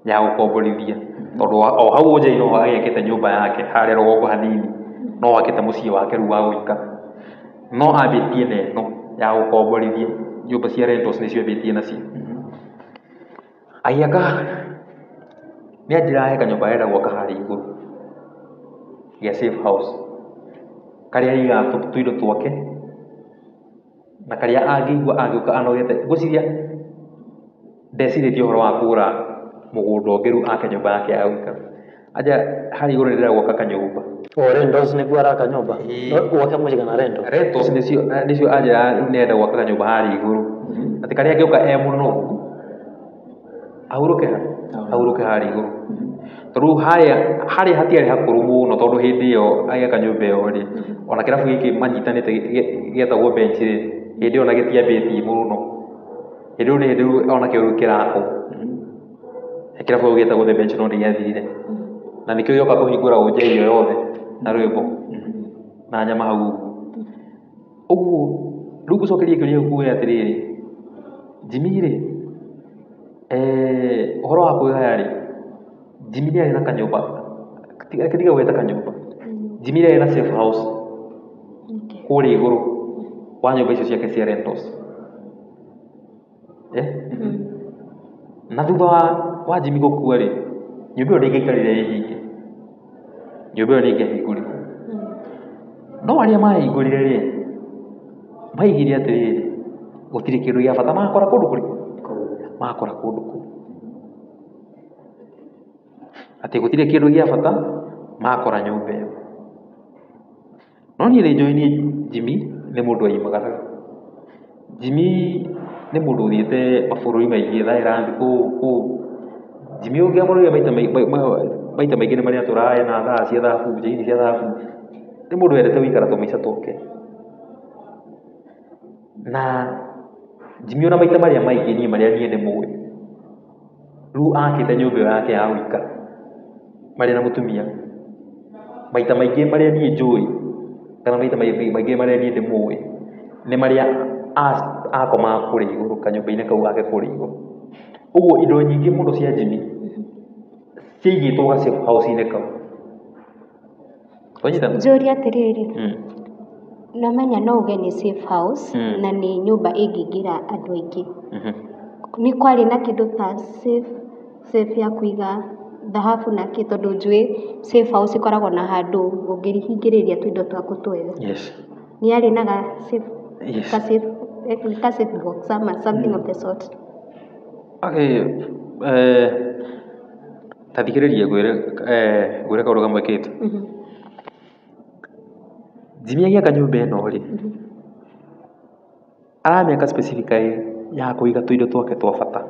ya gũkomborithia, tondũ o hau Ũnjeri no agĩakĩte nyũmba yake harĩa rũgongo hanini, no akĩte mũciĩ wake rĩu wa gũikara. No ambĩtie na ĩno ya gũkomborithia, nyũmba cia rentals nĩcio ambĩtie nacio. Agĩaka nĩ anjĩraga he kanyũmba arenda gwaka harĩa igũrũ gĩa safe house, karĩa aigaga tũindo twake na karĩa angĩigua angĩũka anogete. Ngwĩciria ndecirĩtie ũhoro wa kũgũra mũgũnda ũngĩ rĩu ake nyũmba yake ya gũikara. Anja harĩa igũrũ nĩ ndĩrenda gwaka kanyũmba. O rentals nĩguo araka nyũmba? Gwake mũciĩ kana rentals? Rentals nĩcio anjĩraga rĩu nĩarenda gwaka kanyũmba harĩa igũrũ. Atĩ karĩa angĩũka e mũnogu ahurũke ha? Ahurũke harĩa igũrũ. Tondũ harĩa hatiarĩ hakũrũ mũno, tondũ hĩndĩ ĩyo agĩaka nyũmba ĩyo rĩ, ona kĩrabu gĩkĩ manyitanĩte gĩetagwo bench rĩ, hĩndĩ ĩyo ona gĩtiambĩtie mũno. Hĩndĩ ĩyo nĩ hĩndĩ rĩu ona kĩo rĩu kĩrakwo. Kĩrabu kĩu gĩetagwo The Bench no nĩ gĩathirire. Na nĩkĩo gĩoka kũhingũra Ũnjeri ĩyo yothe na rwĩmbo na nyama hau ũguo. Ũguo rĩu ngũcokeria kĩũria gĩkĩ kuga atĩrĩrĩ, Jimmy rĩ, ũhoro wa kwĩgaya rĩ, Jimmy nĩ arĩ na kanyũmba, tiga gwĩta kanyũmba, Jimmy nĩ arĩ na safe house kũrĩa igũrũ wa nyũmba icio ciake cia rentals. Na thutha wa Jimmy gũkua rĩ, nyũmba ĩyo ndĩngĩaikarire ĩ hinge, nyũmba ĩyo nĩ ĩngĩahingũrirwo. No arĩa mahingũrire rĩ, maigire atĩrĩrĩ, gũtirĩ kĩndũ gĩa bata makora kũndũ kũrĩkũ? Makora kũndũ kũu. Atĩ gũtirĩ kĩndũ gĩa bata makora nyũmba ĩyo. No niĩ nĩ njũĩ niĩ Jimmy nĩ mũndũ waimagaraga. Jimmy nĩ mũndũ ũthiĩte mabũrũri maingĩ, Thailand, kũu. Jimmy ũngĩamũrorire maita maingĩ nĩ marĩa atũraga na thaa cia thahabu, njaini cia thahabu. Nĩ mũndũ wendete gũikara tũmaica twake. Na Jimmy ona maita marĩa maingĩ niĩ marĩa niĩ ndĩmũĩ, rĩu akĩte nyũmba ĩyo yake ya gũikara marĩ na mũtumia. Maita maingĩ marĩa niĩ njũĩ kana maita maingĩ marĩa niĩ ndĩmũĩ nĩ marĩa akomaga kũrĩa igũrũ kanyũmba-inĩ kau gake kũrĩa igũrũ. Ũguo indo nyingĩ mũno cia Jimmy ciaigĩtwo ga safe house-inĩ kau. Wanyita? Njũrie atĩrĩrĩ, namenya no uge nĩ safe house na nĩ nyũmba ĩngĩingĩra andũ aingĩ. Nĩ kwarĩ na kĩndũ ta safe ya kũiga thahabu na kĩ, tondũ njũĩ safe house ĩkoragwo na handũ ũngĩhingĩrĩria tũindo twaku twega. Yes. Nĩ yarĩ na ga safe, Yes. ka safe, ka safe box ama something of the sort. Okay, ta thikĩrĩria ngwĩre, ngwĩre kaũndũ kamwe Kate. Jimmy agĩaka nyũmba ĩno rĩ, aramĩaka specifically ya kũiga tũindo twake twa bata.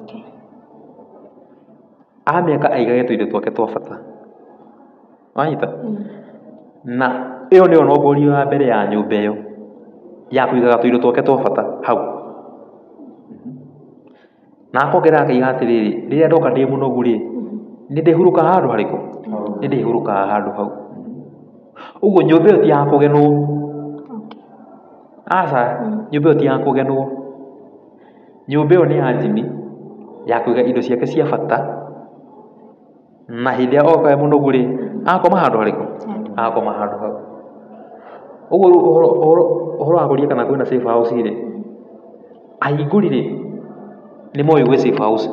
Okay. Amĩaka aigage tũindo twake twa bata. Wanyita? Na ĩyo nĩyo nongorio ya mbere ya nyũmba ĩyo ya kũigaga tũindo twake twa bata hau. Na akongerera akaiga atĩrĩrĩ, rĩrĩa ndoka ndĩ mũnogu rĩ, nĩ ndĩhurũkaga handũ harĩkũ? Nĩ ndĩhurũkaga handũ hau. Ũguo nyũmba ĩyo ti ya kũgenwo. Aca, nyũmba ĩyo ti ya kũgenwo. Nyũmba ĩyo nĩ ya Jimmy ya kũiga indo ciake cia bata, na hĩndĩ ĩrĩa oka e mũnogu rĩ, akoma handũ harĩkũ? Akoma handũ hau. Ũguo rĩu ũhoro wa kũria kana kwĩna safe house rĩ, ahingũri rĩ, nĩ moĩ gwĩ safe house.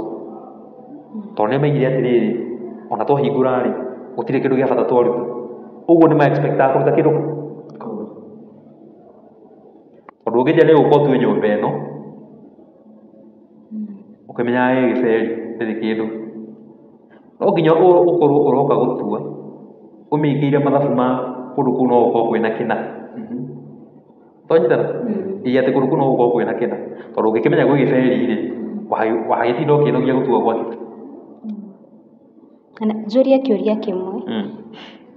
Tondũ nĩ maigire atĩrĩrĩ, ona twahingũra rĩ, gũtirĩ kĩndũ gĩa bata twaruta. Ũguo nĩ ma-expectaga kũruta kĩndũ kũ? Tondũ ũngĩnjĩra nĩ ũgũka ũtue nyũmba ĩno, ũkĩmenyaga ĩ gĩberi ndĩrĩ kĩndũ. No nginya ũkorwo ũroka gũtua, ũmĩkĩire mathabu ma kũndũ kũu no gũkorwo kwĩna kĩna. Twanyitana? Ĩĩ atĩ kũndũ kũu no gũkorwo kwĩna kĩna. Tondũ ũngĩkĩmenya gwĩ gĩberi rĩ, wagĩtinda ũkĩnogia gũtua gwake. Na njũrie kĩũria kĩmwe.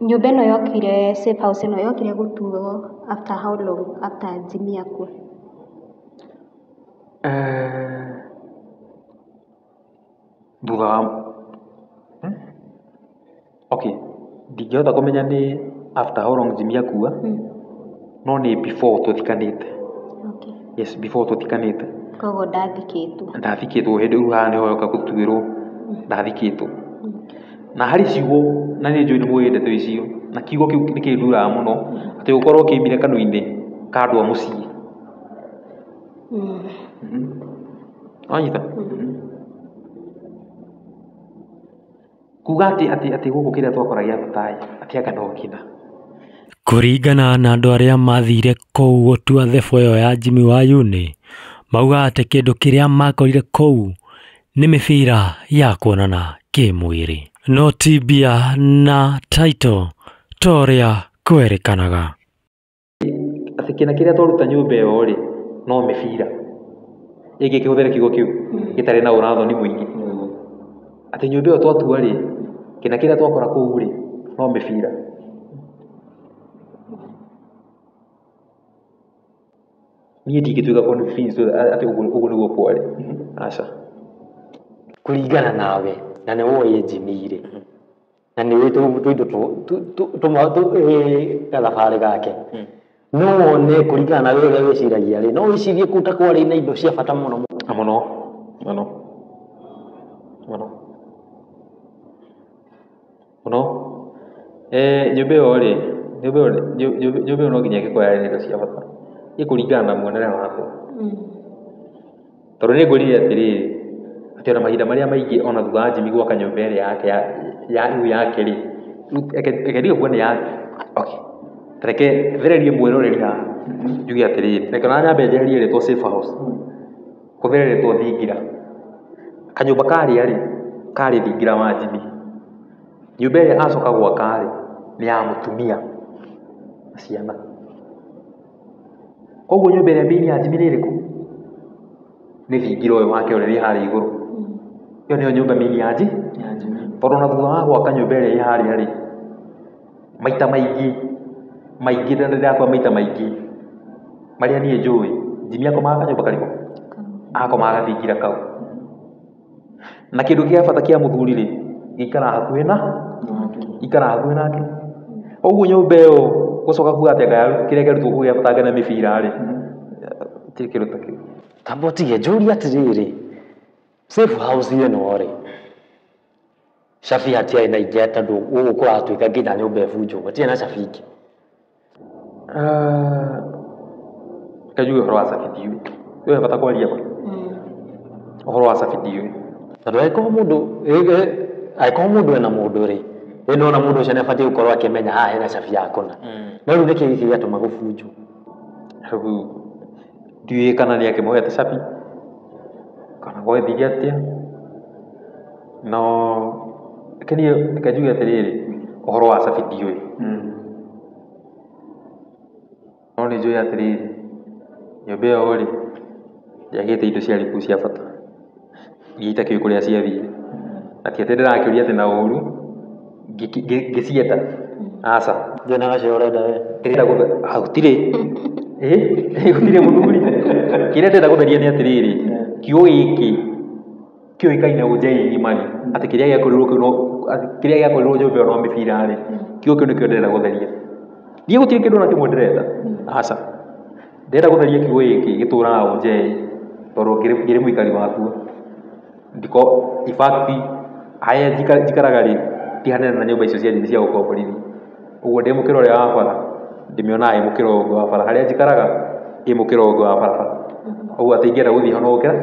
Nyũmba ĩno yokire, safe house ĩno yokire gũtuo after how long after Jimmy akua? Thutha wa okay, ndingĩhota kũmenya nĩ after how long Jimmy akua, no nĩ before tũthikanĩte. Okay. Yes, before tũthikanĩte. Koguo ndathikĩtwo. Ndathikĩtwo hĩndĩ rĩu haha nĩho yoka gũtuĩrwo ndathikĩtwo. Na harĩ ciugo na nĩ njũĩ nĩ mũĩ ndeto icio, na kiugo kĩu nĩ kĩnduraga mũno, atĩ gũkorwo kĩoimire kanua-inĩ ka andũ a mũciĩ. Wanyita? Kuga atĩ gũkũ kĩrĩa twakora gĩa bata ĩ, atĩ anga no kĩna. Kũringana na andũ arĩa mathire kũu gũtua thebo ĩyo ya Jimmy Wayuni, maugaga atĩ kĩndũ kĩrĩa makorire kũu nĩ mĩbira ya kuonana kĩmwĩrĩ, no ti mbia na title ta ũrĩa kwerĩkanaga. Atĩ kĩna kĩrĩa twaruta nyũmba ĩyo rĩ, no mĩbira. Ĩngĩ kĩhũthĩre kiugo kĩu gĩtarĩ na ũrathoni mũingĩ. Atĩ nyũmba ĩyo twatua rĩ, kĩna kĩrĩa twakora kũu rĩ, no mĩbira. Niĩ ndingĩtuĩka convinced atĩ ũguo nĩguo kwarĩ. Aca. Kũringana nawe, na nĩ woĩ Jimmy rĩ, na nĩ ũĩ tũindo gathabarĩ gake. No wone kũringana na we ũrĩa wĩciragia rĩ, no wĩcirie kũu ta kwarĩ na indo cia bata mũno mũno. Mũno, mũno, mũno, mũno. Nyũmba ĩyo rĩ, nyũmba ĩyo no nginya ĩngĩkorwo yarĩ na indo cia bata. Ĩkũringana na muonere wakwa. Tondũ nĩ ngwĩrire atĩrĩrĩ, atĩ ona mahinda marĩa maingĩ ona thutha wa Jimmy gwaka nyũmba ĩrĩa yake ya rĩu yake rĩ, reke ndige kuga nĩ ya, okay. Reke thererie mwĩroreri haha njuge atĩrĩrĩ, reke ona nyambe njeherie rĩtwa safe house, hũthĩre rĩtwa thingira. Kanyũmba karĩa rĩ, karĩ thingira wa Jimmy. Nyũmba ĩrĩa acoka gwaka rĩ, nĩ ya mũtumia na ciana. Koguo nyũmba ĩrĩa main ya Jimmy nĩ ĩrĩkũ? Nĩ thingira ũyũ wake ũrĩa wĩ harĩa igũrũ. Ĩyo nĩyo nyũmba main ya Jimmy. Tondũ ona thutha wa gwaka nyũmba ĩrĩa ĩ harĩa rĩ, maita maingĩ maingĩ na ndĩrakwa maita maingĩ marĩa niĩ njũĩ, Jimmy akomaga kanyũmba karĩkũ? Akomaga gathingira kau. Na kĩndũ kĩa bata kĩa mũthuri rĩ, gĩikaraga hakuhĩ na ikaraga hakuhĩ nake. Ũguo nyũmba ĩyo gũcoka kuga atĩ anga kĩrĩa kĩarutwo kũu gĩa bata anga nĩ mĩbira rĩ, gũtirĩ kĩndũ ta kĩu. Tamba ũtige njũrie atĩrĩrĩ, safe house ĩno rĩ, cabi hatiarĩ na ingĩ tondũ gũkũ kũratuĩka nginya nyũmba ĩbunjwo, gũtirĩ na cabi ingĩ. Reke njuge ũhoro wa cabi ndiũĩ. Wĩ bata kwaria ma? Ũhoro wa cabi ndiũĩ. Tondũ angĩkorwo mũndũ angĩkorwo mũndũ ena mũndũ rĩ, ĩ nĩwona mũndũ ũcio nĩabatiĩ gũkorwo akĩmenya haha hena cabi ya kũna. No rĩu nĩkĩ gĩkĩ gĩatũma gũbunjwo? Rĩu ndiũĩ kana nĩ akĩmũhete cabi kana gwethire atĩa, no reke niĩ reke njuge atĩrĩrĩ, ũhoro wa cabi ndiũĩ. No nĩ njũĩ atĩrĩrĩ, nyũmba ĩyo rĩ, ndĩagĩte indo ciarĩ kũu cia bata iria itakĩũĩ kũrĩa ciathire. Na ti atĩ ndĩrakĩũria atĩ na ũru ngĩcienda, aca. Ndũrĩ na gacĩra ũrenda we? Ndĩrenda gũtirĩ. Gũtirĩ mũthuri. Kĩrĩa ndĩrenda gũtheria nĩ atĩrĩrĩ, kiugo gĩkĩ kĩũĩkaine Ũnjai ng'ima rĩ, atĩ kĩrĩa gĩakorirwo kĩu no kĩrĩa gĩakorirwo nyũmba ĩyo no mĩbira rĩ, kiugo kĩu nĩkĩo ndĩrenda gũtheria. Niĩ gũtirĩ kĩndũ ona kĩmwe ndĩrenda, aca. Ndĩrenda gũtheria kiugo gĩkĩ gĩtũraga Ũnjai tondũ ngĩrĩ mũikari wakuo. Ndiko in fact harĩa njikaraga rĩ, ti hanene na nyũmba icio cia Jimmy cia gũkomborithia. Ũguo ndĩ mũkĩra ũrĩa wa bara, ndĩmĩonaga ĩ mũkĩra ũyũ ũngĩ wa bara. Harĩa njikaraga ĩ mũkĩra ũyũ ũngĩ wa barabara. Ũguo atĩ ingĩenda gũthiĩ ho no gũkĩra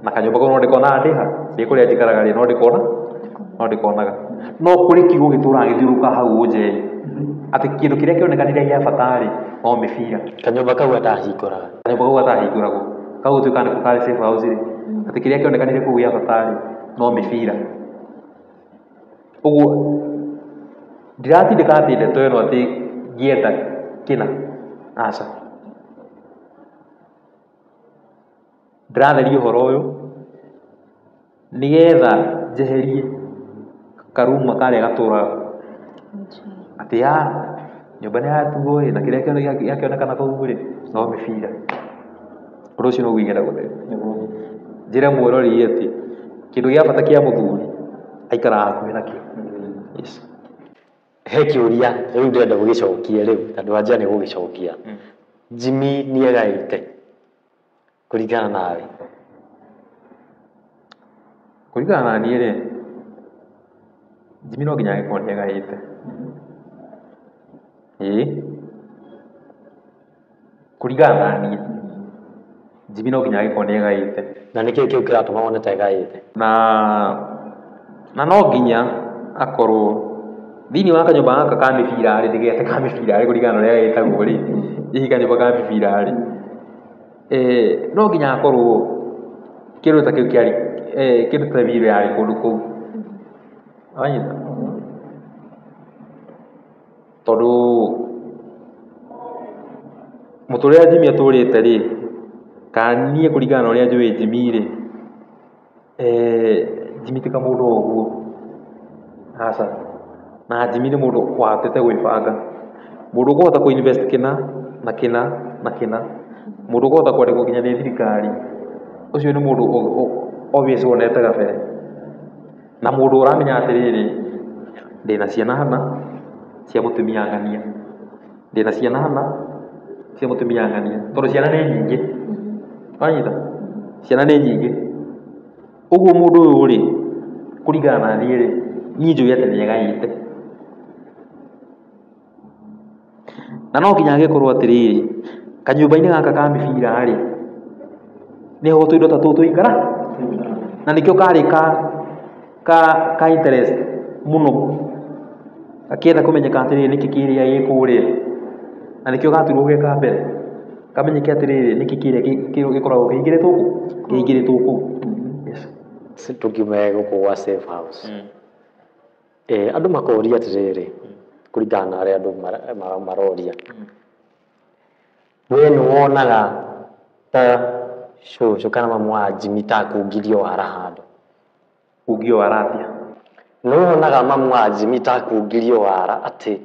na kanyũmba kau no ndĩkonaga ndĩ ha, ndĩ kũrĩa njikaraga rĩ, no ndĩkona, no ndĩkonaga. No kũrĩ kiugo gĩtũraga gĩthiũrũrũkaga hau Ũnjai atĩ kĩndũ kĩrĩa kĩonekanire gĩa bata rĩ, no mĩbira. Kanyũmba kau atahingũraga. Kanyũmba kau atahingũragwo. Kau gũtuĩkaga nĩko karĩ safe house rĩ, atĩ kĩrĩa kĩonekanire kũu gĩa bata rĩ, no mĩbira. Ũguo ndiratindĩka atĩ ndeto ĩno atĩ ngĩenda kĩna, aca. Ndĩratheria ũhoro ũyũ nĩgetha njeherie karuma karĩa gatũraga atĩ ya nyũmba nĩ yatuo ĩ, na kĩrĩa gĩakĩonekana kũu rĩ, no mĩbira. Ũndũ ũcio nĩguo ingĩenda gũtheria. Njĩre mwĩroreri atĩ kĩndũ gĩa bata kĩa mũthuri aikaraga hakuhĩ nakĩo. Yes. He kĩũria rĩu ndĩrenda gũgĩcokia rĩu tondũ wanja nĩ gũgĩcokia. Jimmy nĩegaĩte kũringana nawe? Kũringana na niĩ rĩ, Jimmy no nginya angĩkorwo nĩegaĩte. Ĩĩ, kũringana na niĩ Jimmy no nginya angĩkorwo nĩegaĩte. Na nĩkĩĩ kĩu kĩratũma wone ta egaĩte? Na no nginya akorwo thĩinĩ wa kanyũmba gaka ka mĩbira rĩ, ndĩgete ka mĩbira rĩ, kũringana na ũrĩa getagwo rĩ, hihi kanyũmba ka mĩbira rĩ, no nginya akorwo kĩndũ ta kĩu kĩarĩ kĩndũ ta mĩbira yarĩ kũndũ kũu. Wanyita? Tondũ mũtũrĩre ũrĩa Jimmy atũrĩte rĩ, kana niĩ kũringana na ũrĩa njũĩ Jimmy rĩ, Jimmy ti kamũndũ o ũguo, aca. Na Jimmy nĩ mũndũ wahotete gwĩbanga, mũndũ ũkũhota kũ invest kĩna na kĩna na kĩna, mũndũ ũkũhota kwandĩkwo nginya nĩ thirikari, ũcio nĩ mũndũ obvious wonete gabere. Na mũndũ ũramenya atĩrĩrĩ, ndĩna ciana hana cia mũtumia ng'ania, ndĩna ciana hana cia mũtumia ng'ania, tondũ ciana nĩ nyingĩ. Wanyita? Ciana nĩ nyingĩ. Ũguo mũndũ ũyũ rĩ, kũringana na niĩ rĩ, niĩ njũĩ atĩ nĩegaĩte. Na no nginya angĩkorwo atĩrĩrĩ, kanyũmba-inĩ gaka ka mĩbira rĩ, nĩho tũindo ta tũtũ tũikara, na nĩkĩo karĩ ka interest mũno Gakĩenda kũmenyeka atĩrĩrĩ nĩkĩ kĩrĩa gĩ kũrĩa, na nĩkĩo gaturwo ge ka mbere, kamenyeke atĩrĩrĩ nĩkĩ kĩrĩa gĩkoragwo kĩhingĩrĩtwo kũ, kĩhingĩrĩtwo kũu. Yes. Tũkiume gũkũ gwa safe house, andũ makoria atĩrĩrĩ, kũringana na arĩa andũ maroria, we nĩ wonaga ta cũcũ kana mamu wa Jimmy ta akungirio wara handũ? Kungio wara atĩa? Nĩ wonaga mamu wa Jimmy ta akungirio wara atĩ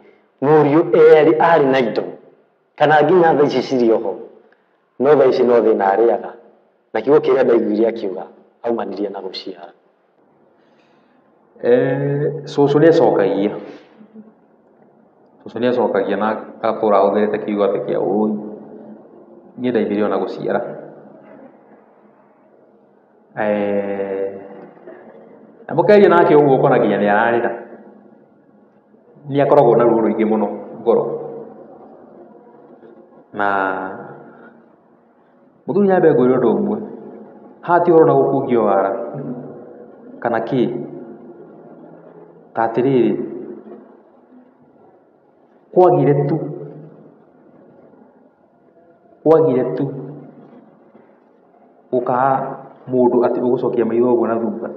mũriũ erĩ arĩ na indo kana nginya thaa ici cirĩ oho, no thaa ici no thĩna arĩaga, na kiugo kĩrĩa ndaiguire akiuga aumanirie na gũciara. Cũcũ nĩ acokagia, cũcũ nĩ acokagia na agatũra ahũthĩrĩte kiugo atĩ kĩa ũi, niĩ ndaimire ona gũciara. Na mũkĩaria nake ũguo ũkona nginya nĩ ararĩra, nĩ akoragwo na ruo rũingĩ mũno ngoro. Na mũthuri nyambe ngwĩre ũndũ ũmwe, haha ti ũhoro na gũkungio wara kana kĩ, ta atĩrĩrĩ, kwagire tu, kwagire tu gũkaga mũndũ atĩ ũgũcokia maitho ũguo na thutha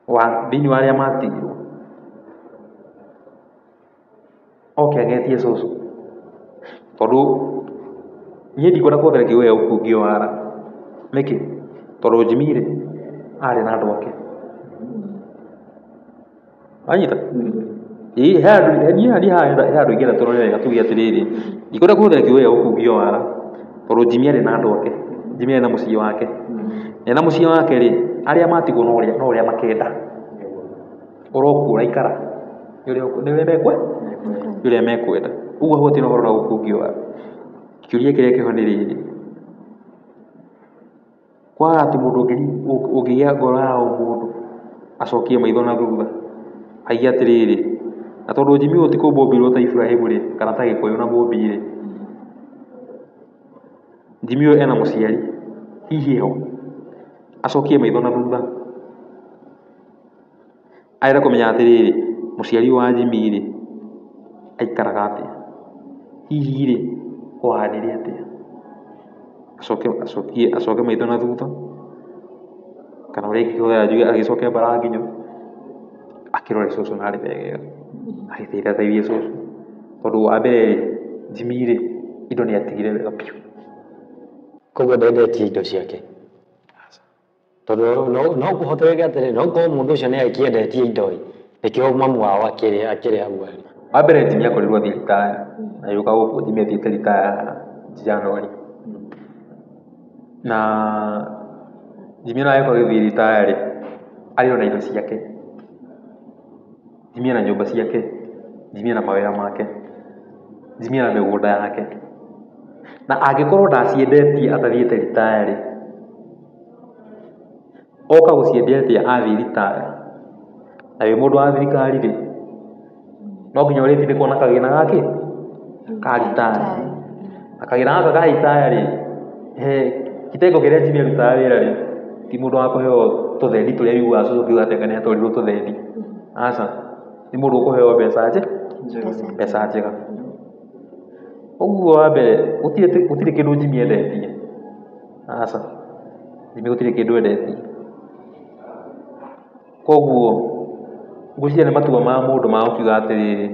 wa thĩinĩ wa arĩa matigirwo, oke agetie cũcũ, tondũ niĩ ndikwenda kũhũthĩra kiugo gĩa gũkungio wara. Nĩkĩ? Tondũ Jimmy rĩ, arĩ na andũ ake. Wanyita? Ĩĩ, he andũ, niĩ haha he andũ ingĩenda tũrore wega tuge atĩrĩrĩ, ndikwenda kũhũthĩra kiugo gĩa gũkungio wara, tondũ Jimmy arĩ na andũ ake, Jimmy arĩ na mũciĩ wake. Na mũciĩ wake rĩ, arĩa matigwo no ũrĩa makenda. Ũrokuo ũraikara, nĩ ũrĩa nĩ ũrĩa mekwenda. Ũguo hau hatirĩ na ũhoro wa gũkungio wara. Kĩũria kĩrĩa kĩho nĩ rĩrĩ, kwaga atĩ mũndũ ũngĩgĩa ngoro ya ũmũndũ acokie maitho na thutha aigue atĩrĩrĩ, na tondũ Jimmy ũyũ ti kũmbwo ombirwo ta Iburahĩmu rĩ, kana ta Gĩkũyũ na Mũmbi rĩ, Jimmy ũyũ ena mũciari hihi eho, acokie maitho na thutha arenda kũmenya atĩrĩrĩ, mũciari wa Jimmy rĩ, aikaraga atĩa, hihi rĩ, kwahanire atĩa, acoke maitho na thutha, kana ũrĩa ingĩhũthĩra njuge agĩcoke mbara nginyo, akĩrore cũcũ na arĩ wega, agĩteithateithie cũcũ, tondũ wa mbere rĩ, Jimmy rĩ, indo nĩ atigire wega biũ. Koguo ndendetie indo ciake, tondũ no kũhotekeke atĩrĩ, no korwo mũndũ ũcio nĩ akĩendetie indo ĩ, nĩkĩo mamu wao akĩrĩ hau arĩ. Wa mbere Jimmy akorirwo athiĩ ritaya, na agĩũka gũkũ Jimmy athiĩte ritaya January. Na Jimmy ona agĩkorwo agĩthiĩ ritaya rĩ, arĩ ona indo ciake. Jimmy ena nyũmba ciake, Jimmy ena mawĩra make, Jimmy ena mĩgũnda yake. Na angĩkorwo ndaciendetie atathiĩte ritaya rĩ, oka gũciendia atĩa athiĩ ritaya? Na wĩ mũndũ wa thirikari rĩ, no nginya ũrĩtindĩkwo na kagĩna gakĩ? Ka ritaya. Na kagĩna gaka ka ritaya rĩ, kitengo kĩrĩa Jimmy arutaga wĩra rĩ, ti mũndũ wa kũheo tũthendi tũrĩa ũiguaga cũcũ akiuga atĩ anga nĩ atwarirwo tũthendi. Aca, nĩ mũndũ ũkũheo mbeca mbeca njega. Ũguo wa mbere, gũtirĩ kĩndũ Jimmy endetie. Aca, Jimmy gũtirĩ kĩndũ endetie. Koguo ngwĩciria nĩ matua ma mũndũ ma gũkiuga atĩrĩrĩ,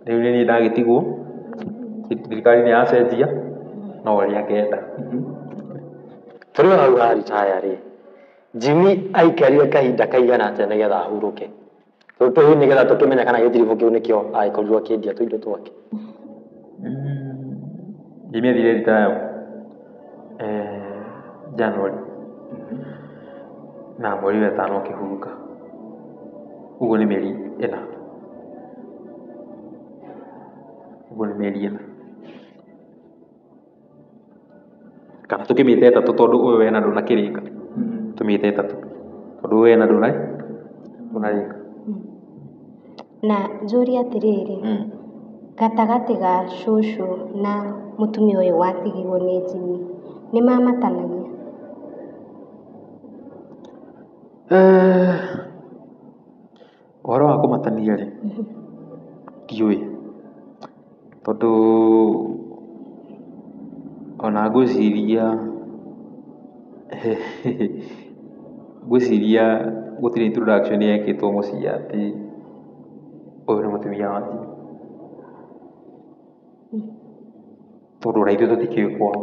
rĩu nĩ niĩ ndagĩtigwo, thirikari nĩ yacenjia, no ũrĩa angĩenda. Tũrĩ o hau ha ritaya rĩ, Jimmy aikarire kahinda kaigana atĩa nĩgetha ahurũke? Tondũ nĩgetha tũkĩmenye kana gĩtiribũ kĩu nĩkĩo agĩkorirwo akĩendia tũindo twake. Jimmy athire ritaya January, na mweri wa ĩtano akĩhurũka. Ũguo nĩ mĩeri ĩna. Ũguo nĩ mĩeri ĩna. Kana tũkĩmĩte ĩtatũ tondũ ũyũ wena ndũnakĩrĩka. Tũmĩte ĩtatũ tondũ ũyũ wena ndũnarĩka. Na njũrie atĩrĩrĩ, gatagatĩ ga cũcũ na mũtumia ũyũ watigirwo nĩ Jimmy, nĩ mamatanagia? Ũhoro wa kũmatania rĩ, ndiũĩ, tondũ ona ngwĩciria gũtirĩ introduction yekĩtwo mũciĩ atĩ ũyũ nĩ mũtumia wa Jimmy, tondũ ona ithuĩ tũtikĩũĩ kwao.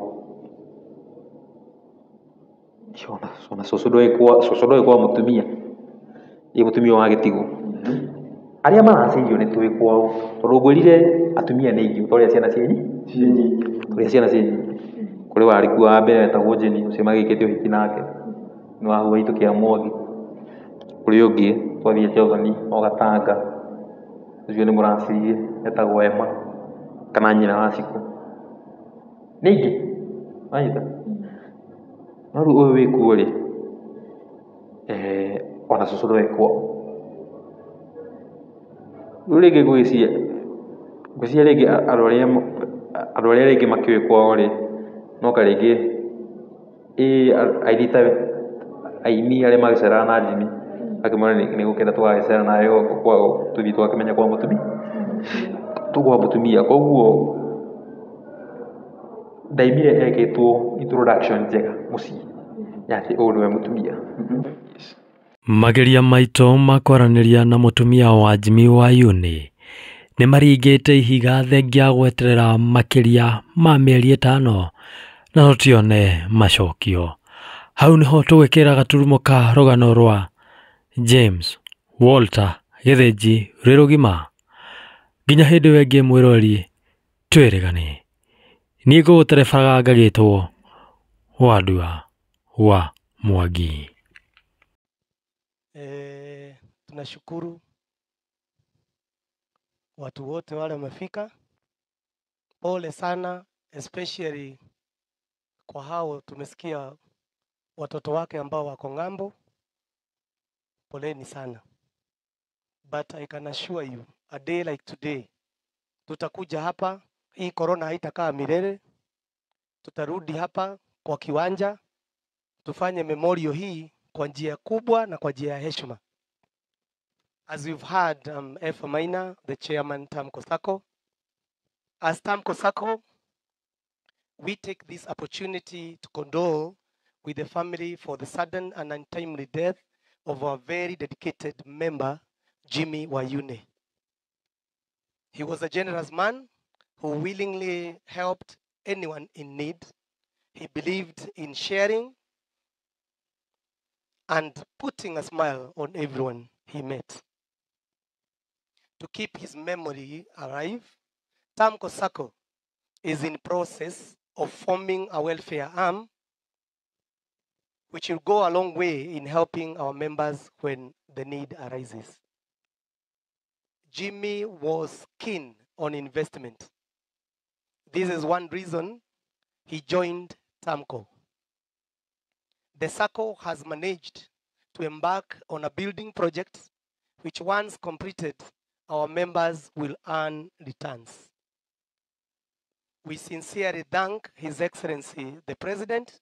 Ona cũcũ ndoĩ kwa mũtumia, ĩ mũtumia wa gĩtigũ. Arĩa maracĩirio nĩ tũĩ kwao, tondũ ngwĩrire atumia nĩ aingĩ ta ũrĩa ciana ciĩ nyingĩ, ũrĩa ciana ciĩ nyingĩ. Kũrĩ warĩ kuo wa mbere etagwo Jenny, ũcio magĩkĩte ũhiki nake, nĩ wa hau haitũ kĩa Mwangi. Kũrĩ ũngĩ twathiĩte ũthoni o Gatanga, ũcio nĩ mũracirie etagwo Emma kana nyina wa Cikũ. Nĩ aingĩ, wanyita? No rĩu ũyũ wĩ kuo rĩ, ona cũcũ ndoĩ kwao. Rĩu rĩngĩ ngwĩciria rĩngĩ andũ arĩa rĩngĩ makĩũĩ kwao rĩ, no ka rĩngĩ aini ta aini arĩa magĩceraga na Jimmy, akĩmwĩra nĩ gũkenda tũgagĩcera nawe gũkũ tũthiĩ tũgakĩmenya kwa mũtumia, kwa mũtumia. Koguo ndaimire ekĩtwo introduction njega mũciĩ ya atĩ ũyũ nĩwe mũtumia. Mageria maitũ ma kwaranĩria na mũtumia wa Jimmy Wayuni nĩ maringĩte ihiga thengia gweterera makĩria ma mĩeri 5 na tũtione macokio. Hau nĩho tũgwĩkĩra gaturumo ka rũgano rwa James Walter Gĩthĩnji rwĩ rũgima. Nginya hĩndĩ ĩyo ĩngĩ mwĩroreri, twĩrĩgane. Niĩ ngũgũterebaraga ngagĩtwo Wandua wa Mwangi. Tunashukuru watu wote wale wamefika. Pole sana, especially kwa hao tumesikia watoto wake ambao wako ng'ambo. Poleni sana. But I can assure you, a day like today, tutakuja hapa, hii corona haitakaa milele. Tutarudi hapa kwa kiwanja, tufanye memorial hii kwa njia kubwa na kwa njia ya heshima. As we've heard, F. Maina, the chairman, Tamko Sacco. As Tamko Sacco, we take this opportunity to condole with the family for the sudden and untimely death of our very dedicated member, Jimmy Wayune. He was a generous man who willingly helped anyone in need. He believed in sharing and putting a smile on everyone he met. To keep his memory alive, Tamko Sacco is in process of forming a welfare arm, which will go a long way in helping our members when the need arises. Jimmy was keen on investment. This is one reason he joined Tamko. The Sacco has managed to embark on a building project which, once completed, our members will earn returns. We sincerely thank His Excellency the President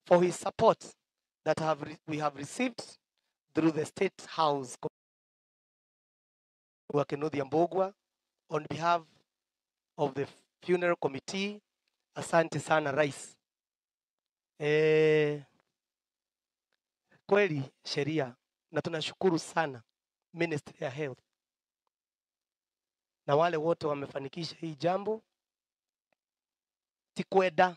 for his support that we have received through the State House Kinuthia Mbugua on behalf of the funeral committee. Asante sana Rais. Kweli sheria, na tunashukuru sana Ministry ya Health na wale wote wamefanikisha hii jambo. Ti kwenda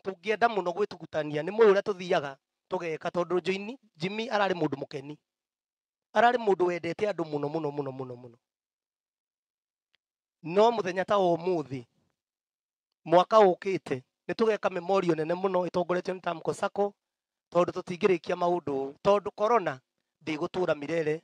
tungienda muno gwitugutania ni mũĩ ũrĩa tũthiaga tũgeka tondũ Jimmy ararĩ mũndũ mũkeni, ararĩ mũndũ wendete andũ mũno mũno mũno mũno mũno. No mũthenya ta ũmũthĩ mwaka ũkĩte nĩ tũgeka memorial nene mũno ĩtongoretio nĩ Tamko Sacco tondũ tũtingĩrĩkia maũndũ tondũ corona ndĩgũtũra milele.